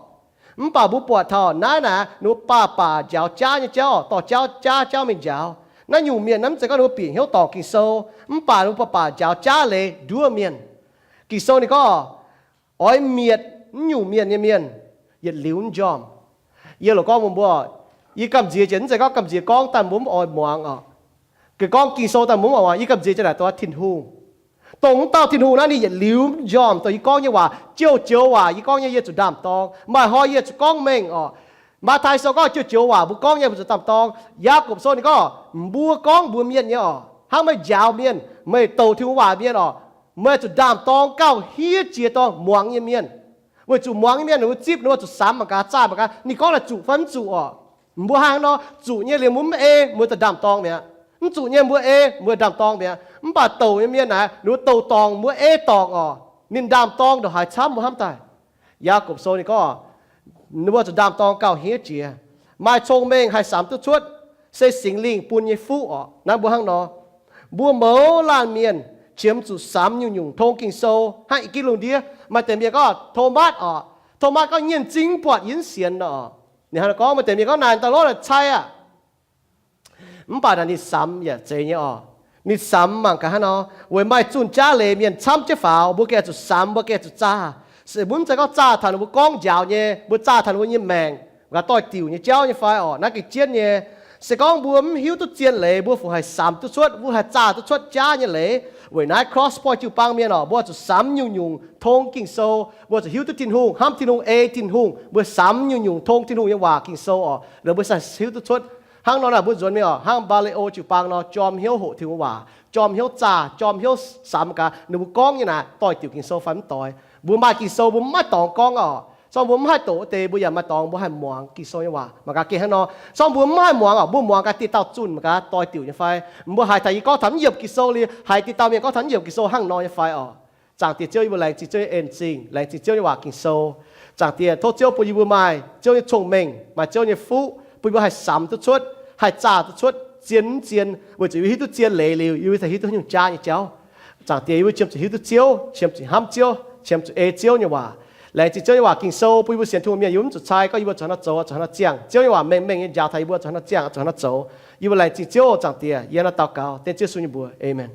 Mv baac mbuo buatc taux naaiv naaic, ninh mbuo baac baac njaaux jaav nyei jauv, dorh jaav, jaav, jauv mingh njaaux. Naaiv nyungc mienh naaiv mv zeiz gorngv ninh mbuo bieqc hnyouv dorngc Ging-Sou, mv baac ninh mbuo baac baac njaaux jaav leiz nduov mienh. Ging-Sou ninh gorngv, oix mietc mv nyungc mienh nyei mienh, yietc liuz mv njormh. Yie loc gorngv mbuox mbuo, yie gamh nziex jiex, mv zeiz gorngv gamh nziex gorngv daaih mbuo mv oix muangx oc. Ga'gorngv Ging-Sou daaih mbuo mv oix muangx, yie gamh nziex jiex naaic dongh Tin-Hungh. Dongh mv dauh Tin-Hungh naaiv ninh yietc liuz mv njormh dongh yie gorngv nyei waac, joux-joux waac yie gorngv nyei yie zuqc ndaam-dorng. Maaih hnoi yie zuqc gorngv mengh oc. Matv^taai Sou gorngv joux-joux waac mbuo gorngv nyei mbuo zuqc ndaam-dorng. Yaakopv Sou ninh gorngv mbuo gorngv mbuox mienh nyei oc, hnangv meih njaaux mienh, meih douc Tin-Hungh waac mienh oc, meih zuqc ndaam-dorng gauh hniev jiex dorh muangx nyei mienh. Weic zuqc muangx nyei mienh ninh mbuo zipv ninh mbuo zuqc samx mangc gaax, zaah mangc gaax ninh gorngv naaic zuqc fai mv zuqc oc. Mbuo hnangv nor, zuqc nyei liuz mbuo mv ei, mbuo daaih ndaam-dorng mi'aqv. Mv zuqc nyei mbuo ei, mbuo ndaam-dorng mi'aqv. Mv baac douc nyei mienh naaic ninh mbuo douc dorngc, mbuo ei dorngc oc, ninh ndaam-dorng ndongc haaix camv mbuo hnamv daaih. Yaakopv Sou ninh gorngv, ninh mbuo zuqc ndaam-dorng gauh hniev jiex. Maaih cong-mengh haih samx duqv cuotv, se Singx Lingh bun nyei fuqv oc. Naaiv mbuo hnangv nor, mbuo mouz laanh mienh qiemx zuqc samx nyungc-nyungc tong Ging-Sou hnangv ih gitv lungh ndiev. Maaih deix mienh gorngv Tomatv oc, Tomatv gorngv, nyienh zingh mv buatc yie mv sienx nor. Ninh hnangv nor gorngv. Maaih deix mienh gorngv naaic daaih lorz naaic cai aqv. Mv baac naaic ninh samx yaac zeiz nyei oc. Ninh samx mangc gaax hnangv nor, weic maaih zunh jaav leiz mienh camv jienv faaux, mbuo gengh zuqc samx, mbuo gengh zuqc zaah. Se mbuo mv zeiz gorngv zaah taux ninh mbuo gorngv njaaux nyei, mbuo zaah taux ninh mbuo nyei maengc, mangc gaax doix-diuc nyei jauv nyei fai oc. Naaiv gengh jienv nyei. Se gorngv mbuo mv hiuv duqv zien leiz, mbuo fu haih samx duqv cuotv, mbuo haih zaah duqv cuotv jaav nyei leiz. Weic naaiv Cross Point jiu-baang mienh oc, mbuo zuqc samx nyungc-nyungc tong Ging-Sou, mbuo zuqc hiuv duqv Tin-Hungh, hnamv Tin-Hungh, ei Tin-Hungh, mbuo samx nyungc-nyungc tong Tin-Hungh nyei waac Ging-Sou oc, liuz mbuo sai hiuv duqv cuotv. Hnangv nor naaic mbuo nzuonx mingh oc, hnangv Mbaa^le^o jiu-baang nor, jorm hnyouv hoqc Tin-Hungh waac, jorm hnyouv zaah, jorm hnyouv samx gaax ninh mbuo gorngv nyei naaic doix-diuc Ging-Sou fai mv doix. Mbuo maaih Ging-Sou mbuo mv maaih dorngx gorngv oc. Sorng mbuo mv haih doqc wuov deix, mbuo yaac maaih dorngx mbuo haih muangx Ging-Sou nyei waac. Mangc gaax gengh hnangv nor. Sorng mbuo mv haih muangx oc, mbuo muangx gaax dieh dauh zunh mangc gaax doix-diuc nyei fai. Mbuo haiz taux yie gorngv taux mv yiemc Ging-Sou liuz, haiz dieh dauh mienh gorngv taux mv yiemc Ging-Sou hnangv nor nyei fai oc. Zaangc Diex Ziouv, yie mbuo laengz zingh Ziouv nyei en-zingh, laengz zingh Ziouv nyei waac Ging-Sou. Zaangc Diex, tov Ziouv bun yie mbuo maaih Ziouv nyei cong-mengh, maaih Ziouv nyei fuqv, bun yie mbuo haih samx duqv cuotv, haih zaah duqv cuotv, zien mv zien, weic zuqc yie mbuo hiuv duqv zien leiz liuz, yie mbuo haih hiuv duqv haaix nyungc jaav nyei jauv. Zaangc Diex, yie mbuo qiemx zuqc hiuv duqv Ziouv, qiemx zuqc hnamv Ziouv, qiemx zuqc ei Ziouv nyei waac. Laengz zingh Ziouv nyei waac, Ging-Sou, bun yie mbuo sienx tungh mienh yie mbuo mv zuqc cai gorngv yie mbuo zuqc hnangv nor zoux, zuqc hnangv nor ziangh. Ziouv nyei waac mengh mengh nyei njaaux taux yie mbuo zuqc hnangv nor ziangh, zuqc hnangv nor zoux. Yie mbuo laengz zingh Ziouv. Zaangc Diex, yie hnangv naaiv daux gaux dengv Ziouv Yesu nyei mbuox. Aamen.